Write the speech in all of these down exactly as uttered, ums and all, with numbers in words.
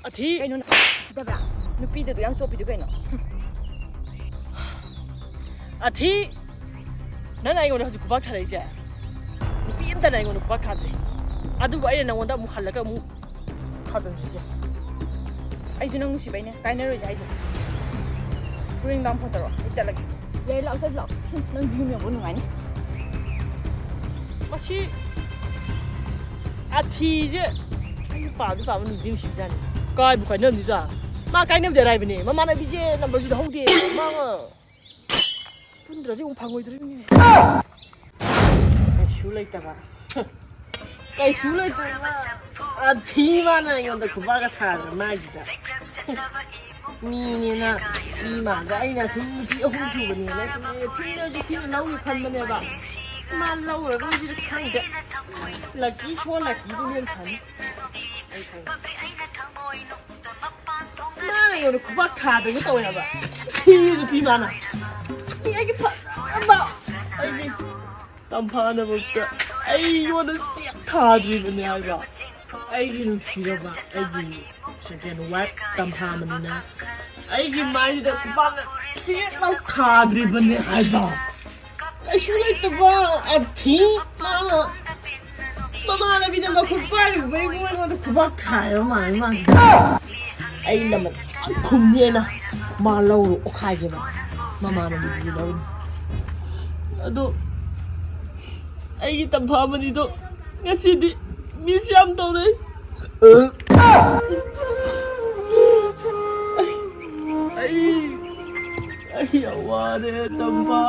ꯑꯊꯤ! ꯀꯩꯅꯣ ꯅꯪ ꯁꯤꯗꯕ꯭ꯔꯥ? ꯅꯨꯄꯤꯗꯨꯗ ꯌꯥꯝ ꯆꯣꯞꯄꯤꯗꯨ ꯀꯩꯅꯣ? ꯑꯊꯤ! ꯅꯪꯅ ꯑꯩꯉꯣꯟꯗ ꯍꯧꯖꯤꯛ ꯈꯨꯕꯥꯛ ꯊꯥꯔꯛꯏꯁꯦ? ꯅꯨꯄꯤ ꯑꯝꯇꯅ ꯑꯩꯉꯣꯟꯗ ꯈꯨꯕꯥꯛ ꯊꯥꯗ꯭ꯔꯤ꯫ ꯑꯗꯨꯕꯨ ꯑꯩꯅ ꯅꯪꯉꯣꯟꯗ ꯑꯃꯨꯛ ꯍꯜꯂꯒ ꯑꯃꯨꯛ ꯊꯥꯖꯤꯟꯗ꯭ꯔꯤꯁꯦ꯫ ꯑꯩꯁꯨ ꯅꯪ ꯅꯨꯡꯁꯤꯕꯩꯅꯦ ꯀꯥꯏꯅꯔꯣꯏꯁꯦ ꯍꯥꯏꯁꯦ꯫ ꯍꯣꯔꯦꯟ ꯅꯨꯡꯗꯥꯡ ꯐꯣꯟ ꯇꯧꯔꯛꯑꯣ, ꯑꯩ ꯆꯠꯂꯒꯦ꯫ ꯌꯥꯏ, ꯂꯥꯛꯑꯣ, ꯆꯠꯁꯤ ꯂꯥꯛꯑꯣ꯫ ꯍꯨꯝ, ꯅꯪꯁꯨ ꯌꯨꯝ ꯌꯧꯕ ꯅꯨꯡꯉꯥꯏꯅꯤ꯫ ꯃꯁꯤ ꯑꯊꯤꯁꯦ ꯑꯩ ꯄꯥꯝꯗꯤ ꯄꯥꯝꯕ, ꯅꯨꯡꯗꯤ ꯅꯨꯡꯁꯤꯕꯖꯥꯠꯅꯤ꯫ ꯀꯥꯏꯕꯨ ꯀꯥꯏꯅꯔꯝꯅꯤꯗ꯫ ꯃꯥ ꯀꯥꯏꯅꯕꯗꯤ ꯑꯔꯥꯏꯕꯅꯦ, ꯃꯃꯥꯟꯅꯕꯤꯁꯦ ꯅꯝꯕꯔꯁꯨ ꯂꯧꯍꯧꯗꯦ꯫ ꯃꯥ ꯄꯨꯟꯗ꯭ꯔꯗꯤ ꯑꯃꯨꯛ ꯐꯪꯉꯣꯏꯗꯣꯔꯤꯕꯅꯤꯅꯦ꯫ ꯀꯩꯁꯨ ꯂꯩꯇꯕ꯫ ꯀꯩꯁꯨ ꯂꯩꯇꯕ꯫ ꯑꯊꯤ ꯃꯥꯅ ꯑꯩꯉꯣꯟꯗ ꯈꯨꯕꯥꯛꯀ ꯊꯥꯗꯅ ꯃꯥꯏꯁꯤꯗ꯫ ꯃꯤꯅꯦꯅ ꯃꯤ ꯃꯥꯟꯗ ꯑꯩꯅ ꯁꯨꯝ ꯅꯨꯄꯤ ꯑꯍꯨꯝ ꯁꯨꯕꯅꯦꯅ ꯁꯨꯝ ꯑꯩꯅ ꯊꯤꯔꯁꯨ ꯊꯤꯅ ꯂꯧꯒꯦ ꯈꯟꯕꯅꯦꯕ꯫ ꯃꯥ ꯂꯧꯔꯔꯣꯏꯁꯤꯗꯤ ꯈꯪꯗꯦ꯫ ꯂꯛꯀꯤ ꯁꯣ ꯂꯛꯀꯤꯗꯨꯅ ꯍꯦꯟꯅ ꯐꯅꯤ꯫ ꯑꯩ ꯈꯪꯉꯦ꯫ ꯃꯥꯅ ꯑꯩꯉꯣꯟꯗ ꯈꯨꯕꯥꯛ ꯊꯥꯗꯒꯦ ꯇꯧꯋꯦ ꯍꯥꯏꯕ꯫ ꯁꯤ ꯅꯨꯄꯤ ꯃꯥꯅ꯫ ꯃꯤ ꯑꯩꯒꯤ ꯐꯖꯕ, ꯑꯩꯒꯤ ꯇꯝꯐꯥꯅꯕꯛꯇ ꯑꯩꯉꯣꯟꯗ ꯁꯦꯠ ꯊꯥꯗ꯭ꯔꯤꯕꯅꯦ ꯍꯥꯏꯕ꯫ ꯑꯩꯒꯤ ꯅꯨꯡꯁꯤꯔꯕ, ꯑꯩꯒꯤ second wife ꯇꯝꯐꯥꯃꯅꯤꯅ ꯑꯩꯒꯤ ꯃꯥꯏꯁꯤꯗ ꯈꯨꯕꯥꯛꯅ ꯁꯦꯠ ꯂꯥꯎ ꯊꯥꯗ꯭ꯔꯤꯕꯅꯦ ꯍꯥꯏꯕ꯫ ꯀꯩꯁꯨ ꯂꯩꯇꯕ ꯑꯊꯤ ꯃꯥꯅ ꯃꯃꯥꯟꯅꯕꯤꯗ ꯃꯈꯨꯠ ꯄꯥꯏꯔꯨꯕꯩ ꯑꯩꯉꯣꯟꯗ ꯈꯨꯕꯥꯛ ꯊꯥꯏꯕ ꯃꯥꯜꯂꯦ ꯃꯥꯅ꯫ ꯑꯩ ꯂꯃꯟ ꯌꯥꯝ ꯈꯨꯝꯅꯤ ꯑꯩꯅ꯫ ꯃꯥ ꯂꯧꯔꯣ ꯑꯣꯈꯥꯏꯒꯦꯕ꯫ ꯃꯃꯥꯟꯅꯕꯤꯗꯨꯁꯨ ꯂꯧꯔꯣ꯫ ꯑꯗꯣ ꯑꯩꯒꯤ ꯇꯝꯐꯥꯃꯅꯤꯗꯣ ꯉꯁꯤꯗꯤ ꯃꯤꯁ ꯌꯥꯝ ꯇꯧꯔꯦ꯫ ꯑꯩ ꯑꯩ ꯌꯥꯝ ꯋꯥꯔꯦ ꯇꯝꯐꯥ꯫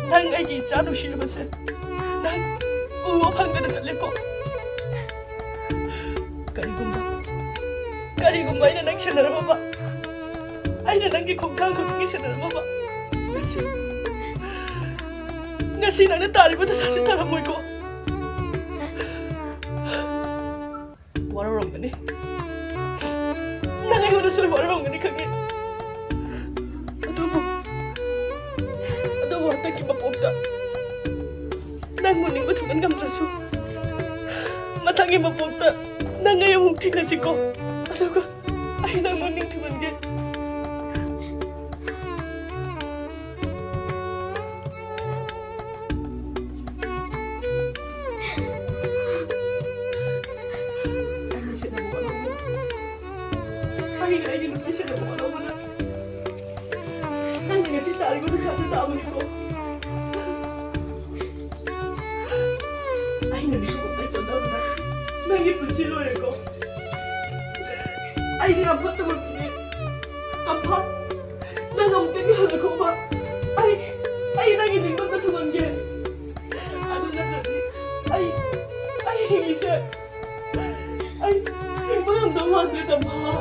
ꯅꯪ ꯑꯩꯒꯤ ꯏꯆꯥ ꯅꯨꯡꯁꯤꯔꯕꯁꯦ ꯅꯪ ꯎꯕ ꯐꯪꯗꯅ ꯆꯠꯂꯦꯀꯣ꯫ ꯀꯔꯤꯒꯨꯝꯕ ꯀꯔꯤꯒꯨꯝꯕ ꯑꯩꯅ ꯅꯪ ꯁꯦꯟꯅꯔꯝꯃꯕ, ꯑꯩꯅ ꯅꯪꯒꯤ ꯈꯣꯡꯊꯥꯡ ꯈꯨꯗꯤꯡꯒꯤ ꯁꯦꯟꯅꯔꯝꯃꯕ, ꯉꯁꯤ ꯉꯁꯤ ꯅꯪꯅ ꯇꯥꯔꯤꯕ ꯗꯁꯥꯁꯤ ꯇꯥꯔꯝꯃꯣꯏꯀꯣ꯫ ꯋꯥꯔꯧꯔꯝꯒꯅꯤ, ꯅꯪ ꯑꯩꯉꯣꯟꯗꯁꯨ ꯋꯥꯔꯧꯔꯝꯒꯅꯤ ꯈꯪꯉꯤ꯫ ꯑꯗꯨꯕꯨ ꯑꯗꯨꯕꯨ ꯍꯟꯗꯛꯀꯤ ꯃꯄꯣꯛꯇ ꯅꯪꯕꯨ ꯅꯤꯡꯕ ꯊꯨꯡꯍꯟ ꯉꯝꯗ꯭ꯔꯁꯨ, ꯃꯊꯪꯒꯤ ꯃꯄꯣꯛꯇ ꯅꯪ ꯑꯩ ꯑꯃꯨꯛ ꯊꯦꯡꯅꯁꯤꯀꯣ꯫ ꯑꯗꯨꯒ ꯑꯩ ꯅꯪꯕꯨ ꯅꯤꯡꯊꯤꯡꯍꯟꯒꯦ꯫ ꯑꯩꯅ ꯁꯦꯟꯅꯕ ꯋꯥꯠꯍꯧꯕꯅ, ꯑꯩꯅ ꯑꯩꯒꯤ ꯅꯨꯄꯤ ꯁꯦꯟꯅꯕ ꯋꯥꯠꯍꯧꯕꯅ, ꯅꯪꯅ ꯉꯁꯤ ꯇꯥꯔꯤꯕ ꯗꯁꯥꯁꯦ ꯇꯥꯕꯅꯤꯀꯣ꯫ ꯑꯩꯅ ꯅꯪꯕꯨ ꯀꯩꯗꯧꯅꯕꯅ ꯅꯪꯒꯤ ꯄꯨꯟꯁꯤ ꯂꯣꯏꯔꯦꯀꯣ꯫ ꯑꯩꯁꯦ ꯌꯥꯝ ꯐꯠꯇꯕ ꯃꯤꯅꯦ꯫ ꯇꯝꯐꯥ, ꯅꯪ ꯑꯃꯨꯛꯇꯪꯗꯤ ꯍꯜꯂꯛꯈꯣꯕ꯫ ꯑꯩ ꯑꯩ ꯅꯪꯒꯤ ꯅꯤꯡꯕ ꯑꯝꯇ ꯊꯨꯡꯍꯟꯒꯦ꯫ ꯑꯗꯨ ꯅꯠꯇ꯭ꯔꯗꯤ ꯑꯩ ꯑꯩ ꯍꯤꯡꯉꯤꯁꯦ ꯑꯩ ꯍꯤꯡꯕ ꯉꯝꯗꯧ ꯃꯥꯟꯗ꯭ꯔꯦ, ꯇꯝꯐꯥ꯫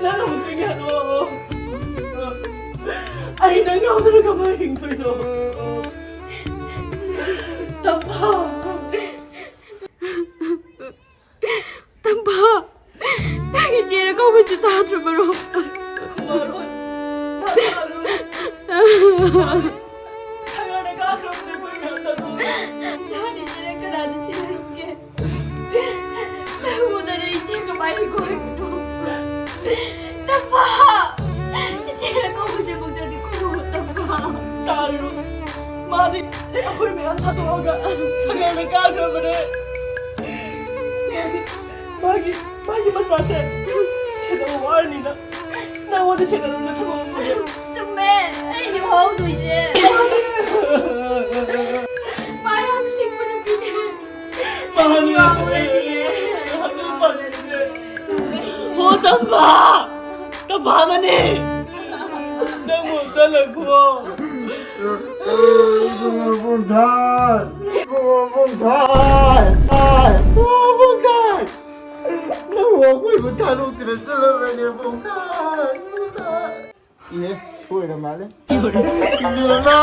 ꯅꯪ ꯑꯃꯨꯛꯇꯪꯗꯤ ꯍꯜꯂꯛꯑꯣ꯫ ꯑꯩ ꯅꯪ ꯌꯥꯎꯗꯅ ꯀꯃꯥꯏ ꯍꯤꯡꯗꯣꯏꯅꯣ? ꯇꯝꯐꯥ꯫ ꯇꯝꯐꯥ, ꯅꯪꯒꯤ ꯆꯦꯅ ꯀꯧꯕꯁꯤ ꯇꯥꯗ꯭ꯔꯕꯔꯣ? ꯈꯨꯝꯃꯔꯣꯏ꯫ ꯃꯥ ꯇꯥꯔꯣꯏ꯫ ꯁꯪꯒꯥꯅ ꯀꯥꯈ꯭ꯔꯕꯅꯦ ꯑꯩꯈꯣꯏ ꯃꯌꯥꯝ ꯇꯝꯐꯥ꯫ ꯏꯆꯥꯅ ꯏꯆꯦꯅ ꯀꯅꯥꯗ ꯁꯤꯟꯅꯔꯝꯒꯦ? ꯅꯪ ꯎꯗꯅ ꯏꯆꯦ ꯀꯃꯥꯏ ꯍꯤꯡꯉꯣ ꯍꯥꯏꯕꯅꯣ? ꯇꯝꯐꯥ! ꯏꯆꯦꯅ ꯀꯧꯕꯁꯦ ꯑꯃꯨꯛꯇꯗꯤ ꯈꯨꯝꯃꯣ, ꯇꯝꯐꯥ꯫ ꯇꯥꯔꯨ, ꯃꯥꯗꯤ ꯑꯩꯈꯣꯏ ꯃꯌꯥꯝ ꯊꯥꯗꯣꯛꯑꯒ ꯁꯪꯒꯥꯅ ꯀꯥꯈ꯭ꯔꯕꯅꯦ꯫ ꯃꯥꯗꯤ ꯃꯥꯒꯤ ꯃꯥꯒꯤ ꯃꯆꯥꯁꯦ ꯁꯦꯟꯅꯕ ꯋꯥꯔꯅꯤꯅ ꯅꯉꯣꯟꯗ ꯁꯦꯟꯅꯔꯝꯗ ꯊꯝꯃꯝꯕꯅꯦ꯫ ꯆꯨꯝꯃꯦ, ꯑꯩꯅꯦ ꯋꯥꯍꯧꯗꯣꯏꯁꯦ꯫ ꯃꯥ ꯌꯥꯝ ꯁꯤꯡꯕ ꯅꯨꯄꯤꯅꯦ꯫ ꯃꯥꯅꯦ꯫ ꯑꯩꯅꯦ ꯋꯥꯍꯧꯔꯅꯤꯌꯦ꯫ ꯑꯗꯨ ꯄꯥꯝꯃꯤꯅꯦ꯫ ꯍꯣ, ꯇꯝꯐꯥ! ꯇꯝꯐꯥ ꯑꯃꯅꯤ! ꯅꯪꯕꯨ ꯆꯠꯂꯣ ꯈꯨꯕꯣ꯫ ꯏꯕꯨꯡꯉꯣ ꯄꯨꯡꯊꯥꯏ! ꯏꯕꯨꯡꯉꯣ ꯄꯨꯡꯊꯥꯏ! ꯏꯕꯨꯡꯉꯣ ꯄꯨꯡꯊꯥꯏ! ꯅꯪ ꯑꯩꯈꯣꯏꯕꯨ ꯊꯥꯗꯣꯛꯇꯨꯅ ꯆꯠꯂꯕꯅꯦ ꯄꯨꯡꯊꯥꯏ! ꯄꯨꯡꯊꯥꯏ! ꯏꯍꯦ, ꯁꯣꯏꯔ ꯃꯥꯜꯂꯦ꯫ ꯏꯕꯦꯝꯃ!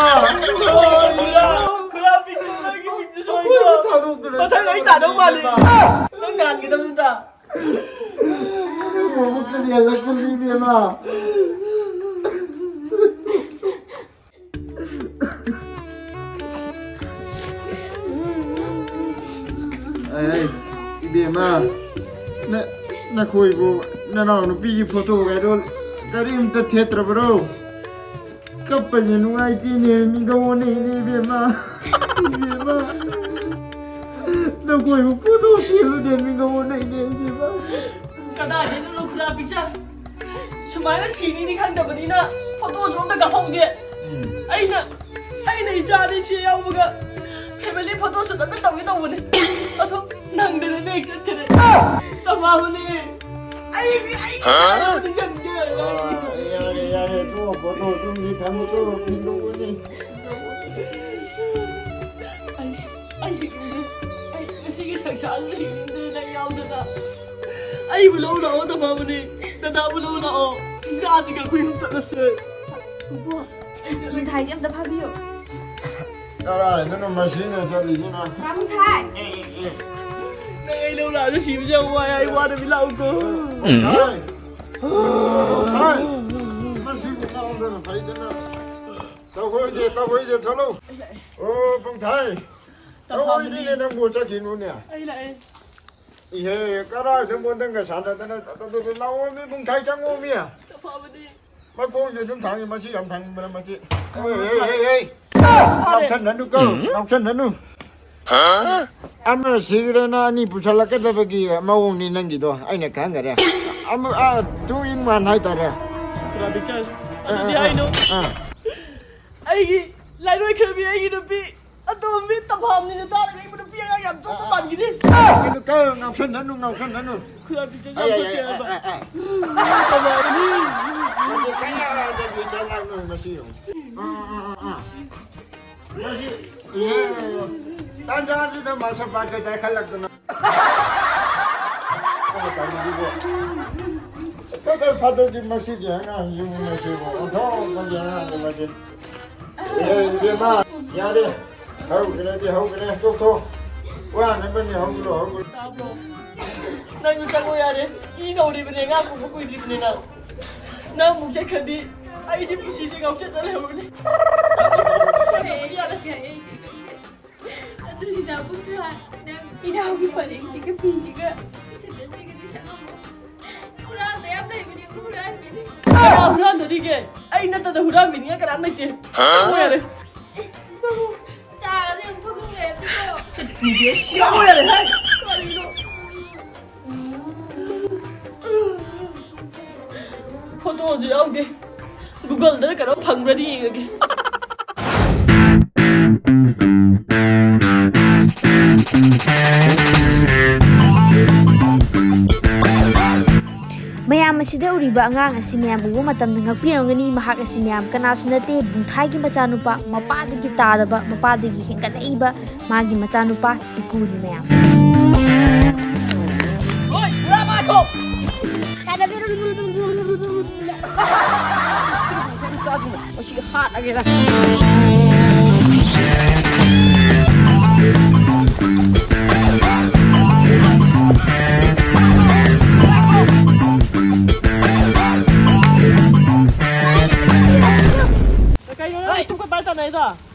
ꯈꯨꯔꯥ ꯄꯤꯛꯇꯨ ꯅꯪꯒꯤ ꯄꯤꯛꯇꯨ ꯁꯣꯏꯗ꯭ꯔꯣ? ꯑꯩꯈꯣꯏꯕꯨ ꯊꯥꯗꯣꯛꯇꯨꯅ ꯃꯊꯪ ꯑꯩ ꯆꯠꯂꯕꯅꯦ ꯇꯥꯗꯧ ꯃꯥꯜꯂꯦ꯫ ꯏꯕꯦꯝꯃ! ꯅꯪ ꯅꯍꯥꯟꯒꯤꯗꯃꯛꯇ꯫ ꯃꯕꯨꯛꯇ ꯂꯦꯜꯂꯛꯄꯅꯤ ꯏꯕꯦꯝꯃ꯫ ꯑꯩ, ꯏꯕꯦꯝꯃ, ꯅ-, ꯅꯈꯣꯏꯕꯨ ꯅꯅꯥꯎ ꯅꯨꯄꯤꯒꯤ ꯐꯣꯇꯣꯒꯗꯣ ꯀꯔꯤꯝꯇ ꯊꯦꯠꯇ꯭ꯔꯕꯔꯣ? ꯀꯞꯄꯁꯦ ꯅꯨꯡꯉꯥꯏꯇꯦꯅꯦ, ꯃꯤꯒ ꯑꯣꯟꯅꯩꯅꯦ ꯏꯕꯦꯝꯃ꯫ ꯏꯕꯦꯝꯃ, ꯅꯈꯣꯏꯕꯨ ꯐꯣꯇꯣ ꯊꯦꯠꯂꯨꯅꯦ, ꯃꯤꯒ ꯑꯣꯟꯅꯩꯅꯦ ꯏꯕꯦꯝꯃ꯫ ꯀꯗꯥꯏꯗꯩꯅꯣ ꯈꯨꯔꯥ ꯄꯤꯛꯆꯔ? ꯁꯨꯃꯥꯏꯅ ꯁꯤꯅꯤꯗꯤ ꯈꯪꯗꯕꯅꯤꯅ ꯐꯣꯇꯣꯁꯨ ꯑꯝꯇ ꯀꯥꯞꯍꯧꯗꯦ꯫ ꯎꯝ꯫ ꯑꯩꯅ, ꯑꯩꯅ ꯏꯆꯥ ꯑꯅꯤꯁꯤ ꯌꯥꯎꯕꯒ ꯐꯦꯃꯤꯂꯤ ꯐꯣꯇꯣꯁꯨꯠ ꯑꯝꯇ ꯇꯧꯒꯦ ꯇꯧꯕꯅꯦ꯫ ꯑꯗꯣ ꯅꯪꯗꯅ ꯅꯦꯛ ꯆꯠꯈ꯭ꯔꯦ꯫ ꯇꯃꯥꯕꯅꯦ꯫ ꯑꯩꯗꯤ, ꯑꯩ ꯍꯥ? ꯏꯆꯥ ꯑꯅꯤꯁꯤ ꯌꯥꯔꯦ, ꯌꯥꯔꯦ, ꯇꯣꯛꯑꯣ, ꯐꯣꯇꯣ ꯑꯗꯨꯝꯗꯤ ꯊꯝꯃꯨ, ꯇꯣꯛꯑꯣ, ꯐꯤꯡꯗꯣꯛꯑꯣꯅꯦ꯫ ꯑꯩ, ꯑꯩ ꯍꯤꯡꯅꯤꯡꯗꯦ꯫ ꯑꯩ ꯉꯁꯤꯒꯤ ꯁꯪꯁꯥꯔꯁꯤꯗ ꯍꯤꯡꯅꯤꯡꯗ꯭ꯔꯦ ꯅꯪ ꯌꯥꯎꯗꯅ꯫ ꯑꯩꯕꯨ ꯂꯧ ꯂꯥꯛꯑꯣ ꯇꯃꯥꯕꯅꯤ, ꯗꯗꯥꯕꯨ ꯂꯧ ꯂꯥꯛꯑꯣ, ꯏꯆꯥꯁꯤꯡꯒ ꯑꯩꯈꯣꯏ ꯑꯍꯨꯝ ꯆꯠꯂꯁꯦ꯫ ꯄꯨꯄꯨ, ꯑꯩ ꯆꯠꯂꯒꯦ꯫ ꯃꯤꯊꯥꯏꯁꯦ ꯑꯝꯇ ꯐꯥꯕꯤꯌꯨ꯫ ꯀꯔꯥꯏꯗꯅꯣ ꯃꯁꯤꯅ ꯆꯠꯂꯤꯁꯤꯅ? ꯇꯥꯃꯨꯊꯥꯏ! ꯅꯪ ꯑꯩ ꯂꯧ ꯂꯥꯛꯑꯁꯨ ꯁꯤꯕꯁꯦ ꯌꯥꯝ ꯋꯥꯏ, ꯑꯩ ꯋꯥꯗꯕꯤ ꯂꯥꯛꯎꯀꯣ꯫ ꯄꯨꯡꯊꯥꯏ! ꯄꯨꯡꯊꯥꯏ! ꯃꯁꯤꯕꯨ ꯉꯥꯎꯗꯅ ꯐꯩꯗꯅ꯫ ꯇꯧꯍꯣꯏꯗꯦ, ꯇꯧꯍꯣꯏꯗꯦ, ꯊꯣꯛꯂꯛꯎ꯫ ꯑꯣ, ꯄꯨꯡꯊꯥꯏ! ꯇꯧꯍꯣꯏꯗꯤꯅꯦ ꯅꯪꯕꯨ ꯆꯠꯈꯤꯅꯨꯅꯦ꯫ ꯑꯩ ꯂꯥꯛꯑꯦ꯫ ꯏꯍꯦ, ꯀꯔꯥꯏꯗ ꯃꯣꯟꯗꯪꯒ ꯁꯥꯟꯅꯗꯅ ꯇꯧꯗꯣꯏꯅꯣ? ꯂꯥꯛꯑꯣꯃꯤ, ꯄꯨꯡꯊꯥꯏ ꯆꯪꯉꯣꯃꯤ꯫ ꯇꯐꯥꯕꯅꯤ꯫ ꯃꯈꯣꯡꯁꯦ ꯑꯗꯨꯝ ꯊꯥꯡꯉꯤ, ꯃꯁꯤ ꯌꯥꯝ ꯊꯥꯡꯅꯤꯡꯕꯅ ꯃꯁꯤ꯫ ꯍꯦ, ꯍꯦ, ꯍꯦ, ꯍꯦ꯫ ꯉꯥꯎꯁꯟꯅꯅꯨꯀꯣ, ꯉꯥꯎꯁꯟꯅꯅꯨ꯫ ꯑꯃ ꯁꯤꯈ꯭ꯔꯦꯅ ꯑꯅꯤ ꯄꯨꯁꯜꯂꯛꯀꯗꯕꯒꯤ ꯃꯑꯣꯡꯅꯤ ꯅꯪꯒꯤꯗꯣ, ꯑꯩꯅ ꯈꯪꯈꯔꯦ꯫ ꯑꯃ, ꯑꯥ, two in one ꯍꯥꯏꯇꯥꯔꯦ꯫ ꯔꯥꯕꯤꯆꯟ, ꯑꯗꯨꯗꯤ ꯑꯥ, ꯑꯥ, ꯍꯥꯏꯅꯨ꯫ ꯑꯥ꯫ ꯑꯩꯒꯤ ꯂꯥꯏꯔꯣꯏꯈ꯭ꯔꯕꯤ ꯑꯩꯒꯤ ꯅꯨꯄꯤ ꯑꯇꯣꯝꯕꯤ ꯇꯝꯐꯥꯝꯅꯤꯅ ꯇꯥꯔꯒ ꯑꯩꯕꯨ ꯅꯨꯄꯤ ꯑꯉꯥꯡ ꯌꯥꯝ ꯆꯣꯞꯄ ꯃꯥꯟꯈꯤꯅꯤ꯫ ꯀꯩꯅꯣ, ꯀꯩꯅꯣ, ꯉꯥꯎꯁꯟꯅꯅꯨ, ꯉꯥꯎꯁꯟꯅꯅꯨ꯫ ꯈꯨꯔꯥ ꯄꯤꯖ ꯑꯩ, ꯑꯩ, ꯑꯩ, ꯌꯥꯝ ꯑꯩ, ꯑꯩ, ꯑꯩ꯫ ꯇꯝꯐꯥꯝꯅꯤ꯫ ꯃꯁꯤ ꯀꯌꯥꯗꯒꯤ ꯆꯠꯂꯛꯅꯣ ꯃꯁꯤ ꯌꯦꯡꯉꯨ꯫ ꯑꯥ, ꯑꯥ, ꯑꯥ, ꯑꯥ꯫ ꯃꯁꯤ, ꯌꯦꯡꯉꯨ꯫ ꯇꯥꯟꯖꯥꯁꯤꯗ ꯃꯥꯁꯇꯔ ꯄꯥꯠꯀ ꯆꯥꯏꯈꯠꯂꯛꯇꯅ꯫ ꯀꯗꯔ ꯐꯗꯔꯗꯤ ꯃꯁꯤꯒꯤ ꯑꯉꯥꯡꯁꯤꯕꯨ ꯃꯁꯤꯕꯨ ꯑꯣꯟꯊꯣꯛꯄꯒꯤ ꯑꯉꯥꯡꯅꯤ ꯃꯁꯤ꯫ ꯑꯦ, ꯏꯕꯦꯝꯃ, ꯌꯥꯔꯦ꯫ ꯍꯧꯈ꯭ꯔꯗꯤ ꯍꯧꯈ꯭ꯔꯦ, ꯇꯣꯛꯊꯣꯛ꯫ ꯋꯥꯅꯕꯅꯤ, ꯍꯧꯈ꯭ꯔꯣ, ꯍꯧꯈ꯭ꯔꯣ꯫ ꯇꯥꯕ꯭ꯔꯣ? ꯅꯪꯁꯨ ꯆꯪꯉꯣ ꯌꯥꯔꯦ꯫ ꯏ ꯅꯧꯔꯤꯕꯅꯦ, ꯉꯥ ꯀꯨꯝꯕ ꯀꯨꯏꯗ꯭ꯔꯤꯕꯅꯦ ꯅꯪ꯫ ꯅꯪ ꯑꯃꯨꯛ ꯆꯠꯈ꯭ꯔꯗꯤ ꯑꯩꯗꯤ ꯄꯨꯟꯁꯤꯁꯦ ꯉꯥꯎꯆꯠꯅ ꯂꯩꯍꯧꯔꯅꯤ꯫ ꯆꯪꯉꯣ, ꯆꯪꯉꯣ, ꯆꯪꯉꯣ, ꯌꯥꯔꯦ꯫ ꯑꯗꯨꯅꯤ ꯗꯥ ꯕꯨꯡꯊꯥ, ꯅꯪ ꯏꯅꯥꯎꯒꯤ ꯐꯅꯦꯛꯁꯤꯒ ꯐꯤꯁꯤꯒ ꯁꯦꯟꯗꯜꯁꯤꯒꯗꯤ ꯁꯪꯉꯝꯃꯣ꯫ ꯍꯨꯔꯥꯟꯕ ꯌꯥꯝ ꯂꯩꯕꯅꯦ, ꯍꯨꯔꯥꯟꯒꯅꯤ꯫ ꯀꯅꯥ ꯍꯨꯔꯥꯟꯗꯣꯔꯤꯒꯦ? ꯑꯩ ꯅꯠꯇꯅ ꯍꯨꯔꯥꯟꯕꯤꯅꯤꯡꯉꯥꯏ ꯀꯅꯥꯝ ꯂꯩꯇꯦ꯫ ꯍꯥ? ꯆꯪꯉꯣ ꯌꯥꯔꯦ꯫ ꯆꯥꯒꯁꯦ ꯌꯥꯝ ꯊꯣꯛꯑꯒ ꯂꯩꯔꯝꯅꯤꯀꯣ꯫ ꯆꯪꯉꯣ ꯌꯥꯔꯦ, ꯍꯥꯏ꯫ ꯀꯔꯤꯅꯣ? ꯐꯣꯇꯣꯁꯨ ꯌꯥꯎꯗꯦ꯫ ꯒꯨꯒꯜꯗ ꯀꯩꯅꯣ ꯐꯪꯕ꯭ꯔꯗꯤ ꯌꯦꯡꯉꯒꯦ꯫ ꯃꯌꯥꯝ ꯑꯁꯤꯗ ꯎꯔꯤꯕ ꯑꯉꯥꯡ ꯑꯁꯤ ꯃꯌꯥꯝ ꯎꯕ ꯃꯇꯝꯗ ꯉꯛꯄꯤꯔꯝꯒꯅꯤ꯫ ꯃꯍꯥꯛ ꯑꯁꯤ ꯃꯌꯥꯝ ꯀꯅꯥꯁꯨ ꯅꯠꯇꯦ, ꯕꯨꯡꯊꯥꯏꯒꯤ ꯃꯆꯥꯅꯨꯄꯥ, ꯃꯄꯥꯗꯒꯤ ꯇꯥꯗꯕ, ꯃꯄꯥꯗꯒꯤ ꯍꯦꯟꯒꯠꯂꯛꯏꯕ ꯃꯥꯒꯤ ꯃꯆꯥꯅꯨꯄꯥ ꯏꯀꯨꯅꯤ ꯃꯌꯥꯝ꯫ ꯍꯣꯏ, ꯄꯨꯔꯥ ꯃꯥꯊꯣ! ꯃꯁꯤ ꯍꯥꯠꯂꯒꯦꯗ꯫ ꯀꯩꯅꯣ ꯅꯪ ꯍꯣꯏ꯫ ꯇꯨꯝꯈꯠ ꯄꯥꯏ ꯇꯥꯟꯅꯩꯗꯣ?